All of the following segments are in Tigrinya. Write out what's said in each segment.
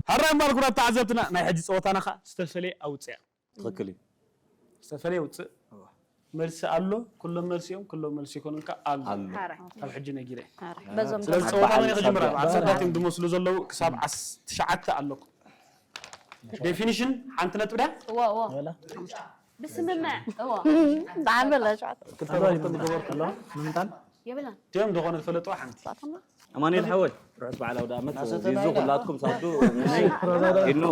ሃራይ እምበኣር ክቡራት ተዓዘብትና፣ ናይ ሕጂ ጸወታና ኸኣ ዝተፈለየ ኣውጽኣ። ትኽክል እዩ። ዝተፈለየ ውጽእ። መልሲ ኣሎ፣ ኩሎም መልሲ እዮም፣ ኩሎም መልሲ ይኮኑን ከኣ ኣሎ። ኣሎ። ሓራይ ካብ ሕጂ ነጊረ። ሓራይ በዞም ስለዚ ገማት ጸወታ መን ይኸጅምራ? ኣብ ሰዳት እዮም ድመስሉ ዘለዉ ክሳብ ዓስ- ትሽዓተ ኣለኩም። ዴፊኒሽን ሓንቲ ነጥቢ ድያ? እዎ እዎ ወላ ብስምምዕ እዎ በዓል በላ ሸዓተ ክልተ ብክልተ ዝገበርኩ ኣለዋ ንምንታን የብላን ድዮም ዝኾነ ዝፈለጥዋ ሓንቲ። ንሳቶም ኣማኑኤል ሓወይ ርሑስ በዓል ኣውደ ዓመት ዚዙ ኩላትኩም ሳዱ ኢኑ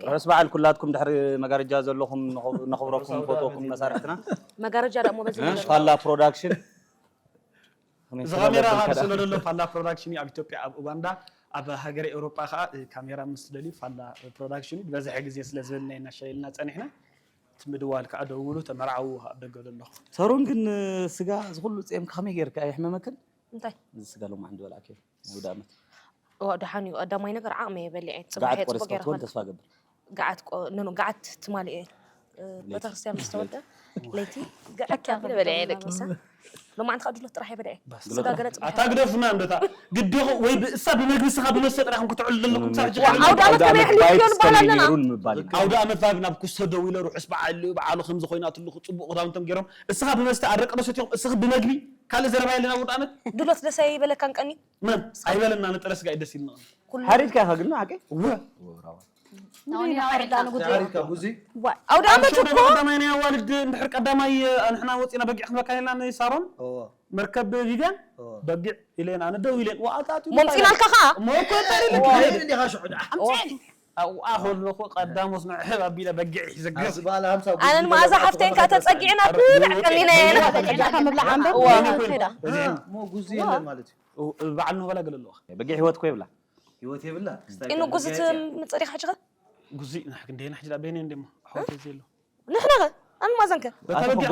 ርሑስ በዓል ኩላትኩም ድሕሪ መጋረጃ ዘለኹም ነኽብረኩም ንፈትወኩም መሳርሕትና መጋረጃ ደሞ በዚ ፋላ ፕሮዳክሽን እዚ ካሜራ ካብ ዝስእሎ ዘሎ ፋላ ፕሮዳክሽን እዩ ኣብ ኢትዮጵያ ኣብ ኡጋንዳ ኣብ ሃገረ ኤውሮጳ ከዓ ካሜራ ምስ ትደልዩ ፋላ ፕሮዳክሽን እዩ ዝበዝሐ ግዜ ስለ ዝበልና ኢና ሸይልና ፀኒሕና እቲ ምድዋል ከዓ ደውሉ ተመርዓዉ ኣብ ደገ ዘለኹም ሰሩን ግን ስጋ ዝኩሉ ፅየምካ ከመይ ገይርካ የሕመመክን እንታይ እዚ ስጋ ሎማዓንቲ ዝበላዕክዮ ናይ ውደ ዓመት እዋ ደሓን እዩ ቀዳማይ ነገር ዓቕሚ እየ በሊዐ ጋዓት ፅባሕ ቆሪስካ ፅቡቅ ክትኮን ገይርካ ተስፋ ገብር ጋዓት ቆ- ኖ ኖ፣ ጋዓት ትማሊ እየ ቤተክርስትያን ምስ ተወደ ለይቲ ግዕት ኣቢለ በሊዐ ደቂሰ ሎማዓንቲ ካብ ድሎ ጥራሕ እየ በሊዐ ስጋ ገለ ፅባሕ ኣታ ግደፉና እንደታ ግዲኹ ወይ ብእሳ ብመግቢ ስኻ ብመስተ ጥራኹም ክትዕሉ ዘለኩም ሳብ ሕጂ ኣውደ ዓመት ከመይ ኣሕሊፍክዮ ንበሃል ኣለና ነይሩ ንምባል እዩ ኣውደ ዓመት ቫይብ ናብ ኩስቶ ደው ኢለ ርሑስ በዓል እዩ በዓሉ ከምዚ ኮይናትሉ ፅቡቅ ክዳውንቶም ገይሮም እስኻ ብመስተ ኣደቂ ዶ ሰቲኹም እስኺ ብመግቢ ካልእ ዘረባ የለን ኣብ ኣውደ ዓመት ድሎት ደስ ኣይበለካን ቀኒ መን ኣይበለና ንጥረ ስጋ እዩ ደስ ኢልና ሓሪድካ ኢኻ ግን ሓቀይ እወ ንወይኒ ሓርዳ ንጉዜ ተዓሪድካ ጉዚ ኣውደ ዓመት እኮ ቀዳማይ ናይ ኣዋልድ እንድሕር ቀዳማይ ንሕና ወፂና በጊዕ ክንበካ ኢልና ንሳሮን እዎ መርከብ ቪድያን እዎ በጊዕ ኢለን ኣነ ደው ኢለን ዋኣታቱ ሞምፂናልካ ከዓ ሞኮ ታሪለ ወይኒ እንዲኻ ሽዑ ደኣ ሓምፀኒ ኣውኣ ከለኹ ቀዳሞስ ንዕሕብ ኣቢለ በጊዕ ይዘግብ ኣብዚ በዓል ሃምሳ ጉዚ ኣነን መኣዛ ሓፍተይን ከዓ ተፀጊዕና ብብዕ ቀኒና የና ተጠቂዕካ ምብላዕ እምበር እዋ። ከይዳ እሞ ጉዚ የለን ማለት እዩ በዓል ንበላ ገለ ኣለዋ በጊዕ ህይወት እኮ ይብላ ህይወት የብላ ክስታይ ንጉዚ ትምፅእ ዲኻ ሕጂ ኸ ጉዚ ናሕ ክንደይ ናሕ ጅዳ በይነ እንደሞ ኣሕዋት እዚ ኣሎ ንሕና ኸ ኣንማዘንከ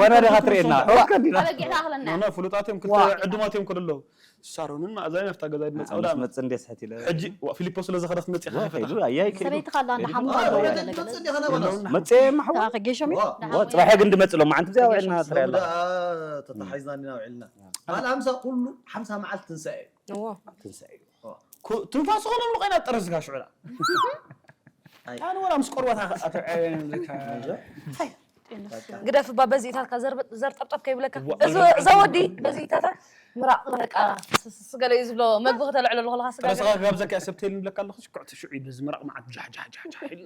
ጓና ዲኻ ትርእየና ኣበጊዕ ተኣኽለና ኖ ፍሉጣት እዮም ክልተ ዕዱማት እዮም ከለለዉ ሳሮንን ማእዛን ኣብታ ገዛ ድመፃ ወዳ መፅ እንዴ ስሕት ኢለ ሕጂ ዋ ፊሊፖ ስለ ዝኸደ ክትመፅእ ኢኻ ከይዱ ይፈትሓ ኣያይ ከይዱ ሰበይቲ ካላ እንዳሓምዋ መፅእ እንዲኻ ነበላ መፅየ ማሕዋ እዋ ዋ ፅባሕ ግን ድመፅእ ሎም መዓንቲ ብዚያ ውዕልና ትሪያ ኣላ ተታሓዝና እንዲና ውዕልና በዓል ሃምሳ ኩሉ ሓምሳ መዓልቲ ትንሳኤ እዩ እዎ ትንሳኤ እዩ ትንፋስ ኾኖም ንቆይና ጥረ ስጋ ሽዑላ ኣነ ወላ ምስ ቆርበታ ኣትዐ ግደፍ እባ በዚእታትካ ዘርጠብጠብ ከይብለካ እዚ ዘወዲ በዚእታታ ምራቕ በቃ ስገለ እዩ ዝብሎ መግቢ ከተልዕለሉ ከለካ ስጋ ጥረ ስጋ ጋብዘካ ሰብተይል ንብለካ ኣለኹ ሽኩዕ ትሽዑ እዩ በዚ ምራቕ መዓት ጃሕ ጃሕ ጃሕ ጃሕ ኢሉ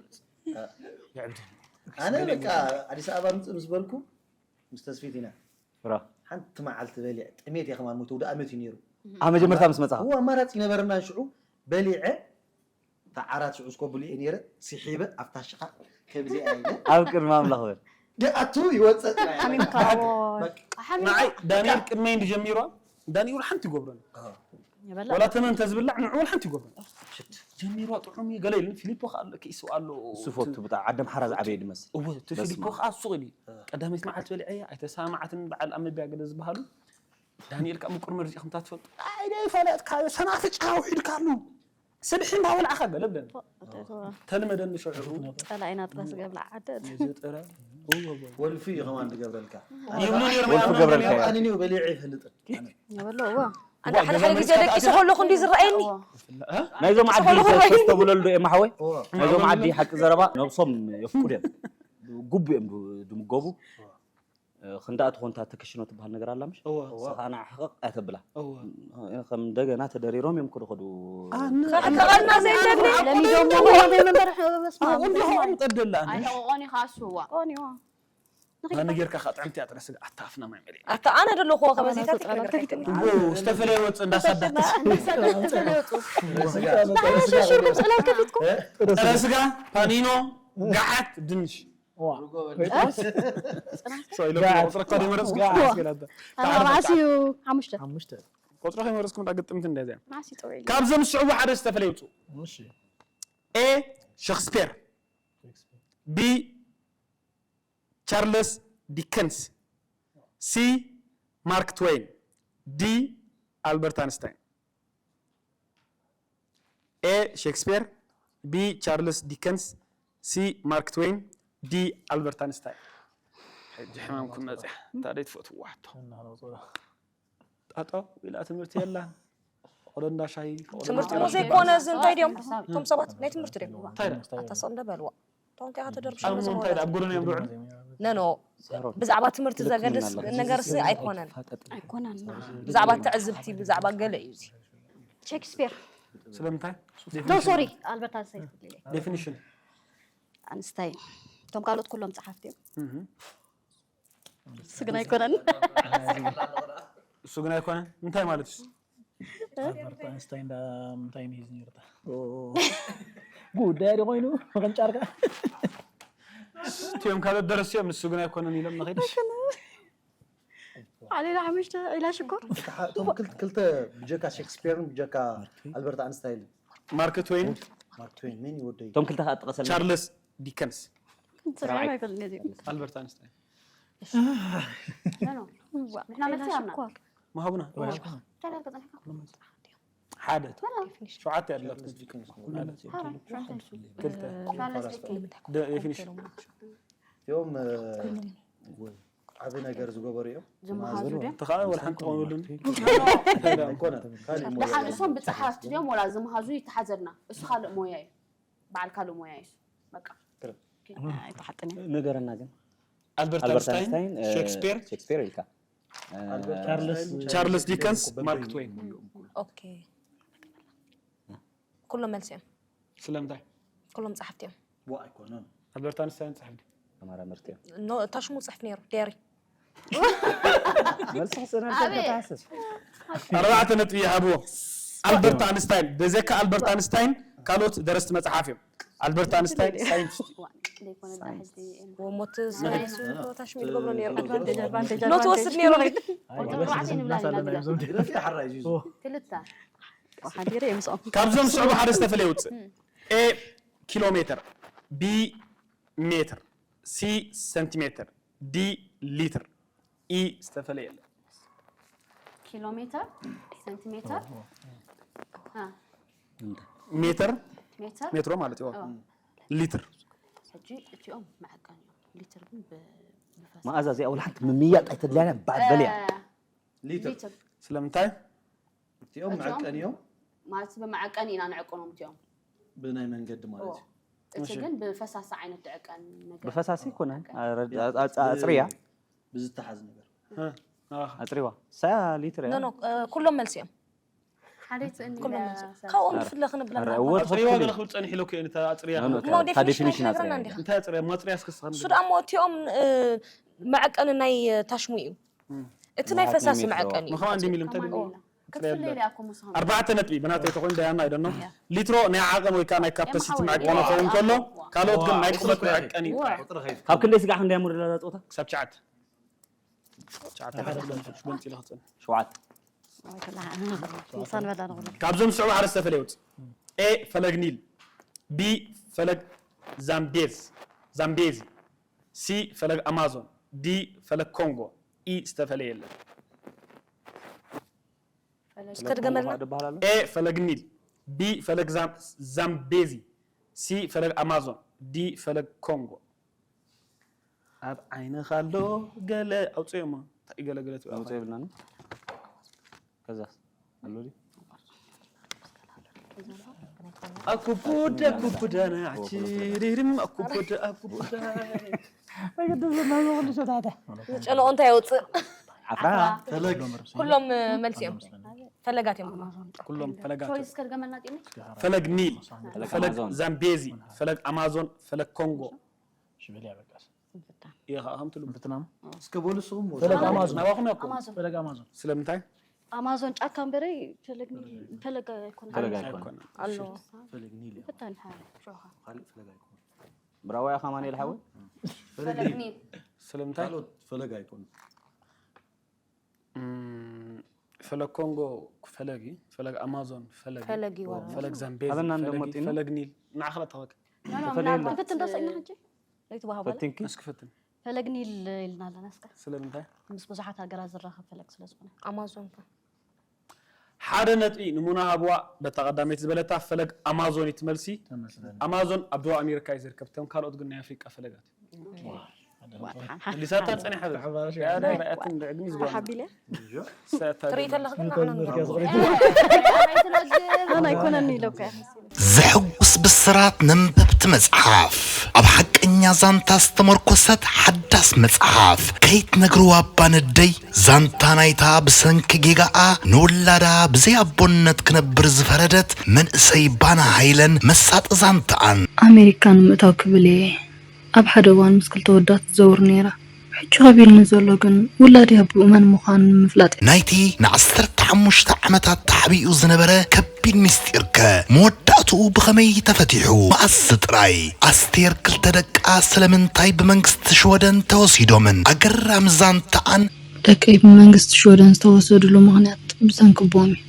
የዕብደኒ ኣነ በቃ ኣዲስ ኣበባ ምፅእ ምስ በልኩ ምስ ተስፊት ኢና ብራ ሓንቲ መዓልቲ በሊዐ ጥሜት እየ ከማን ሞት ወደ ኣመት እዩ ነይሩ ኣብ መጀመርታ ምስ መፅኻ እዎ ኣማራፂ ይነበረና ሽዑ በሊዐ እታ ዓራት ሽዑ ስኮ ብልኤ ነይረ ስሒበ ኣብታ ሽኻ ከምዚኣ ኢለ ኣብ ቅድሚ ኣምላኽ በል ደኣቱ ይወፅእ ጥራይ ሓሚምካ በቃ። እዎ። ንዓይ ዳንኤል ቅድመይ እንዲ ጀሚሯ ዳንኤል ሓንቲ ይጎብረን ይበላ ወላ ተመን ተዝብላዕ ንዑ ሓንቲ ይጎብረን ጀሚሯ ጥዑም እዩ ገለ ኢሉን ፊሊፖ ከኣ ኣሎ ክኢሱ ኣሎ እሱ ፈቱ ብጣ ዓደም ሓራ ዝዓበየ ድመስል እዎ እቲ ፊሊፖ ከኣ ሱቕ ኢሉ ቀዳመይቲ መዓልቲ በሊዐያ ኣይተሰማማዓትን በዓል ኣብ መብያ ገለ ዝበሃሉ ዳንኤል ከኣ ምቁር መርዚ ኢኹም ትፈልጡ ኣይ ናይ ፈለጥካዮ ሰናፍጭ ሃውሒድካ ኣሎ ስብሒ እንዳበላዕኻ ገለ ብለኒ ተልመደኒ ሸዑ ጸላኢና ጥረ ስገብላ ዓደ ነዚ ጥረ እዎ፣ እዎ። ወልፊ እዩ ከማን ትገብረልካ ይብሉ ነይሮም ወልፊ ገብረልካ እዩ። ኣነ እኔው በሊዐ ይፈልጥን የበሎ እዎ ኣንታ ሓደ ሓደ ግዜ ደቂሰ ከለኹ እንዲ ዝረኣየኒ እ? ናይዞም ዓዲ ሰለሞን ሮይ። ተስተብለሉ ዶ እዮም ሓወይ ናይዞም እዎ። ዓዲ ሓቂ ዘረባ ነብሶም የፍቁድ እዮም ጉቡ እዮም ድ- ድምገቡ ክንዳኣ ትኾንታ ተክሽኖ ትበሃል ነገር ኣላ ምሽ እዎ። ስኻ ንዓ ሕቕቕ ኣይተብላ እዎ። ከም እንደገና ተደሪሮም እዮም ክድኸዱ ከቐልና ዘይለኒ ለሚዶሞ ኮይኖም እዮም እምበር በስመ ኣብ ወላሂ ቀደላ ኣይሕቕቖን እዩ ከዓ እሱ እዋ ቆን እዩ ኣነ ጌርካ ከዓ ጥዕምቲ እያ ጥረ ስጋ ኣታ ኣፍና ማይ መሊእ ኣታ ኣነ ደለኹ ከመዚታት ይክነገር ከይትብል እዎ ዝተፈለየ ወፅ እንዳሳዳት ሽርኩም ስእላት ከፊትኩም ጥረ ስጋ ፓኒኖ ገዓት ድንሽ ቁፅረካ ደመረፅኩ መዓስ እዩ ሓሙሽተ ሓሙሽተ ቁፅረ ከይመረፅኩም ዳ ግጥምቲ እንደዚያ መዓስ እዩ ጥዑይ ካብዞም ዝስዕቡ ሓደ ዝተፈለየ ውፁ እሺ ኤ ሸክስፔር ቢ ቻርለስ ዲከንስ ሲ ማርክ ትወይን ዲ ኣልበርት ኣንስታይን ኤ ሼክስፒር ቢ ቻርልስ ዲከንስ ሲ ማርክ ትወይን ዲ ኣልበርት ኣንስታይን ሕጂ ሕማምኩም መፅያ እንታይ ደይ ትፈትውዋ ሕቶ ጣጦ ኢላ ትምህርቲ የላን ፈቐዶ እንዳ ሻሂ፣ ፈቐዶ ትምህርቲ እንዳ ሞ ሻሂ። ዘይኮነ እዚ እንታይ ድዮም? እቶም ሰባት ናይ ትምህርቲ ድዮም? እንታይ ደኣ? ኣታ ሰቕ እንደ በልዎ። እቶም እንታይ ኣተ ደርብሽ ኣብ ምንታይ ደኣ? ኣብ ጎደና እዮም ዝውዕሉ? ነኖ ብዛዕባ ትምህርቲ ዘገድስ ነገር ሲ ኣይኮነን። ኣይኮነን። ብዛዕባ ትዕዝብቲ ብዛዕባ ገለ እዩ እዚ። ሼክስፒር ስለምንታይ? ኖ ሶሪ ኣልበርት ኣንስታይን። ዴፊኒሽን ኣንስታይን እቶም ካልኦት ኩሎም ጸሓፍቲ እዮም። እሱ ግን ኣይኮነን። እሱ ግን ኣይኮነን። እንታይ ማለት እዩ? ኣልበርት ኣንስታይን ዳ ምንታይ ምሂዝ ነይርታ? ጉዳይ ዶ ኮይኑ መቐንጫርካ? እቲኦም ካልኦት ደረስቲ እዮም፣ ንሱ ግን ኣይኮነን ኢሎም ንኸይድ። ዓሌላ ሓሙሽተ ዒላ ሽኮር እቶም ክልተ ክልተ ብጀካ ሼክስፒርን ብጀካ ኣልበርት ኣንስታይን ማርክ ትዌን፣ ማርክ ትዌን መን ይወደይ እቶም ክልተ ከዓ ጠቐሰልና። ቻርለስ ዲከንስ፣ ሰብዓይ ኣይፈልጥ ነዚ ኣልበርት ኣንስታይን ንሕና መልሲ ሃብና ምሃቡና። እንታይ ዳርጋ ጸኒሕካ ሓደ ሸውዓተ ያላት ክልተ ቻርለስ ዲከንስ ዴፊኒሽን እቲኦም ዓቢ ነገር ዝገበሩ እዮም። ዝመሃዙ ድዮም ተኸኣ ወላ ሓንቲ ቆም ይብሉን እንኮነ ካልእ ሞያ ደሓን እሶም ብጸሓፍቲ ድዮም ወላ ዝመሃዙ ይተሓዘልና። እሱ ካልእ ሞያ እዩ። በዓል ካልእ ሞያ እዩ። በቃ ኣይተሓጥን ንገረና ግን ኣልበርት ኣልበርት ኣንስታይን፣ ኣንስታይን እ፣ ሼክስፒር፣ ሼክስፒር ኢልካ ኣልበርት ቻርልስ ኣንስታይን፣ ቻርልስ ዲከንስ፣ በበይኑ ማርክ ትዌን። ኦኬ ኩሎም መልሲ እዮም። ስለምንታይ? ኩሎም ጸሓፍቲ እዮም። ዋ ኣይኮነን ኣልበርት ኣንስታይን ጸሓፊ ድዩ? ተመራመርቲ እዮም። ኖ ታሽሙ ጽሕፍ ነይሩ ዴሪ መልሲ ክስእነልካ ተሓስስ ኣርባዕተ ነጥቢ ይሃብዎ። ኣልበርት ኣንስታይን፣ ብዘካ ኣልበርት ኣንስታይን ካልኦት ደረስቲ መጽሓፍ እዮም። ኣልበርት ኣንስታይን ሳይንቲስት እዩ። ዘይኮነ ሕጂ ወሞት ሳይንስ ታሽሙ ዝገብሮ ነይሩ። ኣድቫንቴጅ ኣድቫንቴጅ ኖ ትወስድ ነይሩ። ቁጥሪ ኣርባዕተ ንብላ ኣለና። ግደፊ ሓራይ እዩ። ክልተ ሓዲረ እዮም ምስኦም ካብዞም ዝስዕቡ ሓደ ዝተፈለየ ውፅእ። ኤ ኪሎ ሜትር፣ ቢ ሜትር፣ ሲ ሰንቲሜትር፣ ዲ ሊትር። ኢ ዝተፈለየ የለን። ኪሎ ሜትር፣ ሴንቲሜትር፣ አ፣ ሜትር ሜትር፣ ሜትሮ ማለት እዩ። ኦ፣ ሊትር ሕጂ እቲኦም መዐቀኒ እዮም። ሊትር ግን ብ- ብፈስ መኣዛ እዚኣ ወላ ሓንቲ ምምያጥ ኣይተድልያና ባበልያ እ፣ ሊትር ሊትር ስለምንታይ? እቲኦም መዐቀኒ እዮም። ማለት ብመዐቀኒ ኢና ንዕቅኖም እቲኦም። ብናይ መንገዲ ማለት እዩ። እቲ ግን ብፈሳሲ ዓይነት ድዕቀን ነገር ብፈሳሲ ይኮነ ኣፅርያ ብዝተሓዝ ነገር እ፣ አ፣ ኣፅሪዋ ሳ ሊትር ኖ ኖ እ፣ ኩሎም መልሲ እዮም። ሓደ ትእኒ ኩሎም መልሲ ካብኦም ብፍለ ክንብለና እወ ኣፅሪዋ ገለ ክብል ፀኒሕ ኢሉ እኮ እዩ ነታ ኣፅሪያ ኖ፣ ኖ፣ እሞ እታ ዴፊኒሽን ዴፊኒሽን ክትነግረና ኣፅሪያ እንዲኻ። እንታይ ኣፅሪያ? ማፅሪያ እስከ ስኻ እሱ ደኣ እሞ እቲኦም እ፣ መዐቀኒ ናይ ታሽሙ እዩ። እቲ ናይ ፈሳሲ መዐቀኒ እዩ። ምዃን እንዲ ሚል እንታይ ከማን ድዩ? ኢላ ክፍለ ኢለ ኣኮ ምሳኻ ኣርባዕተ ነጥቢ ብናተይ ተኮይኑ ዳያና ኣይደኖ ሊትሮ ናይ ዓቐን ወይ ከዓ ናይ ካፓሲቲ የምሓወይ። መዐቀኒ ክኸውን ከሎ ካልኦት ግን ናይ ቁመት መዐቀኒ እዩ። ዋ ቁጥሪ ከይፍ ካብ ክንደይ ስጋዕ ክንደይ ኣሙር ለላ ፀወታ ክሳብ ትሽዓተ ትሽዓተ ሓንቲ ብለን ሽዱሽተ ኢለ ክፅን ሸውዓተ ምሳን በላ ንኹሉ ካብዞም ዝስዕቡ ሓደ ዝተፈለየ ውፅእ። ኤ ፈለግ ኒል፣ ቢ ፈለግ ዛምቤዝ ዛምቤዚ፣ ሲ ፈለግ ኣማዞን፣ ዲ ፈለግ ኮንጎ። ኢ ዝተፈለየ የለን። እስከ ድገመልና። ድበሃል ኣሎ ኤ ፈለግ ኒል፣ ቢ ፈለግ ዛም- ዛምቤዚ፣ ሲ ፈለግ ኣማዞን፣ ዲ ፈለግ ኮንጎ። ኣብ ዓይንኻ ኣሎ ገለ ኣውፅኦሞ እንታይ እዩ ገለ ገለ ትብላ ውፅእ የብልናን ከዛስ ኣሎ ድዩ ኣኩቡዳ ኩቡዳ ናዕቺ ሪሪም ኣኩቡዳ ኣኩቡዳ ዝጨነቑ እንታይ የውፅእ? ዓፍራ ፈለግ ኩሎም መልሲ እዮም። ፈለጋት እዮም። ኩሎም ፈለጋት ቾይስ ከድገመልና ጢኒ ፈለግ ኒል ፈለግ ፈለግ ኣማዞን ዛምቤዚ ፈለግ ኣማዞን ፈለግ ኮንጎ ሽብል ያበቃስ ኢኻ ከም ትሉ ምፍትና እስከ በሉ ንስኹም ፈለግ ኣማዞን ናባኹም ያኮ ኣማዞን ስለምንታይ ኣማዞን ጫካ እምበረ ፈለግ ፈለግ ኣይኮነ ፈለግ ኣይኮነ ኣሎ ፈለግ ኒል እዩ። ፈታን ሓ ሾኻ ካልእ ፈለግ ኣይኮነ። ብራዋይ ኣኻ ማንኤል ሓወይ ፈለግ ፈለግ ኒል ኒል ስለምንታይ ካልኦት ፈለግ ኣይኮኑ። እም፣ ፈለግ ኮንጎ ፈለግ እዩ። ፈለግ ኣማዞን ፈለግ እዩ። ፈለግ እዩ። ፈለግ ዛምቤዚ ኣበና ፈለግ እዩ። እንደሞጢኑ? ፈለግ ኒል ንዓኻ ተኸክ ኖ ኖ ተፈለየ ኣሎ። ምናልባት ክፍት እንዶ ሰኢና ሕጂ ለይቲ ዋሃባ እስኪ ፈትን ፈለግ ኒል ኢልና ኣለና እስከ ስለምንታይ ምስ ብዙሓት ሃገራት ዝራኸብ ፈለግ ስለ ዝኾነ ኣማዞን ሓደ ነጥቢ ንሙና ሃብዋ። በታ ቀዳመይቲ ዝበለታ ፈለግ ኣማዞን እዩ ትመልሲ። ኣማዞን ኣብ ደቡብ ኣሜሪካ እዩ ዝርከብ። እቶም ካልኦት ግን ናይ ኣፍሪቃ ፈለጋት እዩ። ሊሳታ ጸኒሓ። ተሓባራሽ ያዳ ራእትን ድዕግም ዝጓ። ሓቢለ ሰታ ትርኢ ተለኽ ግን ንዓና ንረኽቦ። ኣነ ኣይኮነን ኢለካ። ዘሐጉስ ብስራት ነንበብቲ መጽሓፍ፣ ኣብ ሓቀኛ ዛንታ ዝተመርኮሰት ሓዳስ መጽሓፍ ከይትነግርዋ እባ ነደይ። ዛንታ ናይታ ብሰንኪ ጌጋኣ ንውላዳ ብዘይ ኣቦነት ክነብር ዝፈረደት መንእሰይ ባና ሃይለን መሳጢ ዛንታኣን። ኣሜሪካ ንምእታው ክብል እየ ኣብ ሓደ እዋን ምስ ክልተ ወዳት ዝዘውር ነይረ። ሕጂ ከቢድኒ ዘሎ ግን ውላደይ ኣቦኡ መን ምዃኑ ንምፍላጥ እዩ። ናይቲ ንዓሰርተ ሓሙሽተ ዓመታት ተሓቢኡ ዝነበረ ከቢድ ምስጢርከ መወዳእትኡ ብኸመይ ተፈቲሑ? መኣስ ጥራይ? ኣስቴር ክልተ ደቃ ስለምንታይ ብመንግስቲ ሽወደን ተወሲዶምን? ኣገራሚ ዛንታኣን ደቀይ ብመንግስቲ ሽወደን ዝተወሰድሉ ምኽንያት ብሰንኪ ኣቦኦም እዩ።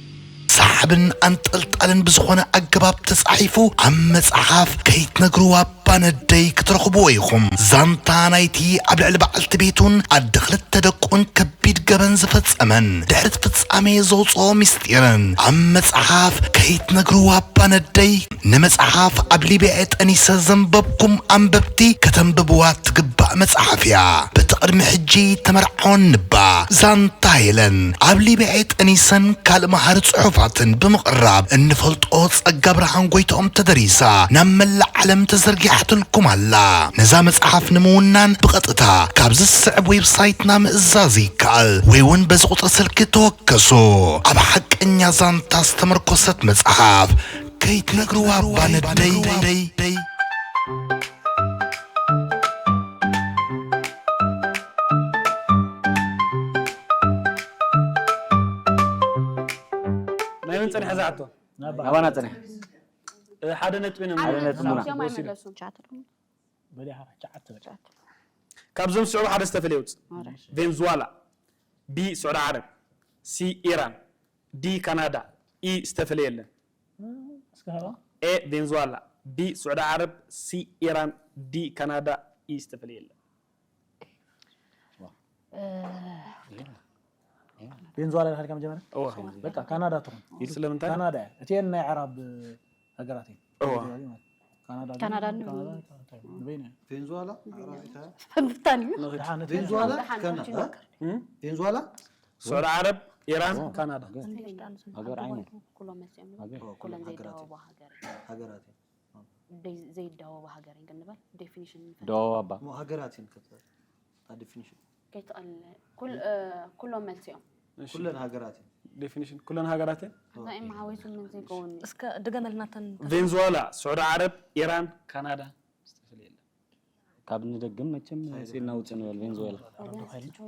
ሰሓብን ኣንጠልጣልን ብዝኾነ ኣገባብ ተጻሒፉ ኣብ መጽሓፍ ከይትነግርዋ እባ ነደይ ክትረኽብዎ ኢኹም። ዛንታ ናይቲ ኣብ ልዕሊ በዓልቲ ቤቱን ኣደ ክልተ ደቁን ከቢድ ገበን ዝፈጸመን ድሕሪ እቲ ፍጻሜ ዘውጽኦ ምስጢርን ኣብ መጽሓፍ ከይትነግርዋ እባ ነደይ። ንመጽሓፍ ኣብ ሊብያ ጠኒሰ ዘንበብኩም ኣንበብቲ ከተንብብዋ ትግባእ መጽሓፍ እያ። በቲ ቅድሚ ሕጂ ተመርዓወን ንባ ዛንታ ሄለን ኣብ ሊብያ ጠኒሰን ካልእ መሃሪ ጽሑፋትን ብምቕራብ እንፈልጦ ጸጋ ብርሃን ጎይትኦም ተደሪሳ ናብ መላእ ዓለም ተዘርጊሓትልኩም ኣላ። ነዛ መጽሓፍ ንምውናን ብቐጥታ ካብዚ ዝስዕብ ዌብሳይትና ምእዛዝ ይከኣል ወይ እውን በዚ ቁጽሪ ስልኪ ተወከሱ። ኣብ ሓቀኛ ዛንታ ዝተመርኮሰት መጽሓፍ ከይትነግርዋ እባ ነደይ። ናይ መን ጸኒሐ ዝሓቶ? ናባና ጸኒሐ። እ፣ ሓደ ነጥቢ ነው። ሓደ ነጥቢ ሙና። እዚኦም ኣይመለሱን። በሊኻ ቻዓት ትብል። ካብዞም ዝስዕቡ ሓደ ዝተፈለየ ውፅ። ቬንዙዋላ፣ ቢ ስዑዲ ዓረብ፣ ሲ ኢራን፣ ዲ ካናዳ፣ ኢ ዝተፈለየ የለን። እስከ ሃባ ኤ ቬንዙዋላ፣ ቢ ስዑዲ ዓረብ፣ ሲ ኢራን፣ ዲ ካናዳ፣ ኢ ዝተፈለየ የለን። ቬንዙዋላ ኢልካ ዲካ መጀመርያ? እወ። በቃ ካናዳ ትኹን። ስለምንታይ? ካናዳ እያ። እቲኤን ናይ ዓራብ ሃገራት እየን። እወ። ካናዳ ካናዳ ግን ን- ካናዳ ንበይና እያ። ቬንዙዋላ ዓራቢት እያ። ምፍታን እዩ። ድሓን እቲ ቬንዙዋላ ደሓን ካናዳ ሕጂ ይመክር። ቬንዙዋላ ስዑዲ ዓረብ፣ ኢራን፣ ካናዳ። ሃገር ዓይኑ። ኩሎም መፅኦም ሃገር ኩሎም እኮ ዘይዳወባ ሃገር ሃገር እያ። ሃገራት እያ። ዘይዳወባ ሃገር ግን ንበል ዴፊኒሽን ንፈልጥ። ደዋባ እሞ ሃገራት እየን ከተ እታ ዴፊኒሽን ከይትቐልለ ኩል- እ፣ ኩሎም መልሲ እዮም። እሺ። ኩለን ሃገራት እየን። ዴፊኒሽን ኩለን ሃገራት እየን። እንታይ እዮም ሓዊሱ ምን ዘይከውን እስከ ድገመልናተን ቬንዙዋላ፣ ስዑዲ ዓረብ፣ ኢራን፣ ካናዳ። ዝተፈለየ የለን። ካብ ንደግም መቸም ሲልና ውፅእ ንበል ቬንዙዌላ።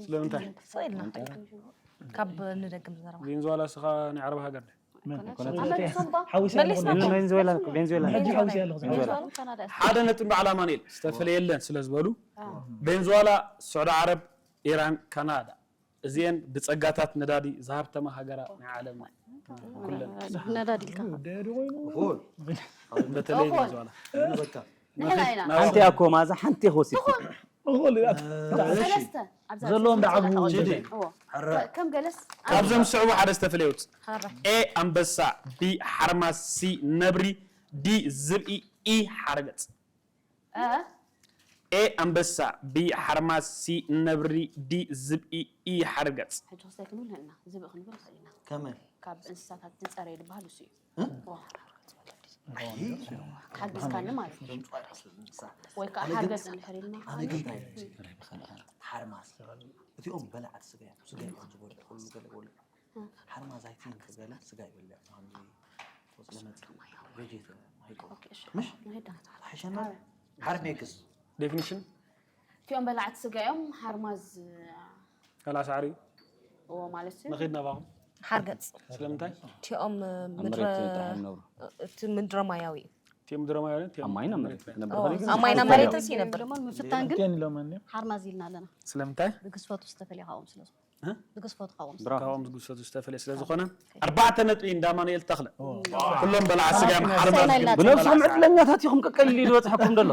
ስለምንታይ? ስቕ ኢልና ካብ ንደግም ዘረባ ቬንዙዋላ ስኻ ናይ ዓረብ ሃገር ደ መን? ኮነ- ኮነ- ኣመልሶም ባ ሓዊሰ መሊስና ኣለኹ። እኮ። ቬንዙዌላ ቬንዙዌላ ሕጂ ሓዊሰ ኣለኹ። ቬንዙዌላ። ሓደ ነጥቢ በዓል ኣማኑኤል ዝተፈለየ የለን ስለ ዝበሉ ቬንዙዋላ፣ ስዑዲ ዓረብ፣ ኢራን፣ ካናዳ እዚአን ብጸጋታት ነዳዲ ዝሃብተማ ሃገራ ናይ ዓለም ኩለን ነዳዲ ኢልካ ሆል በተለይ ቬንዙዋላ በቃ ንሕና ኢና ሓንቲ ኣኮ ማዛ ሓንቲ ወሲድኩም እኹል እያ። ሰለስተ ኣብዛ ዘለዎም ሰለስተ ደዓብኡ ተቐመጡ። ጅዲ። እዎ። ሕረ ከም ገለስ ካብዞም ዝስዕቡ ሓደ ዝተፈለየ ውፅ ሓራ ኤ ኣንበሳ፣ ቢ ሓርማዝ፣ ሲ ነብሪ፣ ዲ ዝብኢ፣ ኢ ሓርገፅ። እ? ኤ ኣንበሳ፣ ቢ ሓርማዝ፣ ሲ ነብሪ፣ ዲ ዝብኢ፣ ኢ ሓርገፅ። ሕጂ ክስታይ ክንብል ንኽእል ኢና ዝብኢ ክንብል ንኽእል ኢና ከመይ ካብ እንስሳታት ዝፀረየ ዝበሃል እሱ እዩ እ? ዋ። ሓግዝካኒ ማለት እዩ ወይ ከዓ ሓገዝ እንድሕር ኢልና ኣነ ጌጋ ሓርማዝ እቲኦም በላዕቲ ስጋ እዮም ስጋ እዮም ዝበልዑ ኩሉ ገለ ይበልዑ ሓርማዝ ኣይትንክ ገለ ስጋ ይበልዕ ከምዚ ቆፅሊ መፅሊ ቬጀተሪያን ኣይኮኑ ኦኬ፣ እሺ። ምሽ ንሄዳ ኣይሸና ሓርሜክስ ዴፊኒሽን እቲኦም በላዕቲ ስጋ እዮም ሓርማዝ ከላ ሳዕሪ እዎ ማለት እዩ ንኺድ ናባኹም ሓርገፅ ስለምንታይ? እቲኦም ኣብ ምድረ መሬት ጥራሕ ይነብሩ እቲ ምድረ ማያዊ እዩ እቲ ምድረ ማያዊ እቲ ኣብ ማይና መሬት ክነብር ኦ፣ ከሊግ ኣብ ማይና መሬትን ሲነብር ምፍታን ግን ቴን ኢሎም እኒ ሓርማዝ ኢልና ኣለና ስለምንታይ? ብግዝፈቱ ዝተፈለየ ካብኦም ስለ ዝኾነ እ? ብግዝፈቱ ካብኦም ስለ ብራቮ ካብኦም ዝግዝፈቱ ዝተፈለየ ስለ ዝኾነ ኣርባዕተ ነጥቢ እንዳማኑኤል ተኽለ ኩሎም በላዓ ስጋ እዮም ሓርማዝ ሓርማዝ ኢልና ብነብሶም ዕድለኛታት ኢኹም ቀቀሊሉ ዝበፅሐኩም ደሎ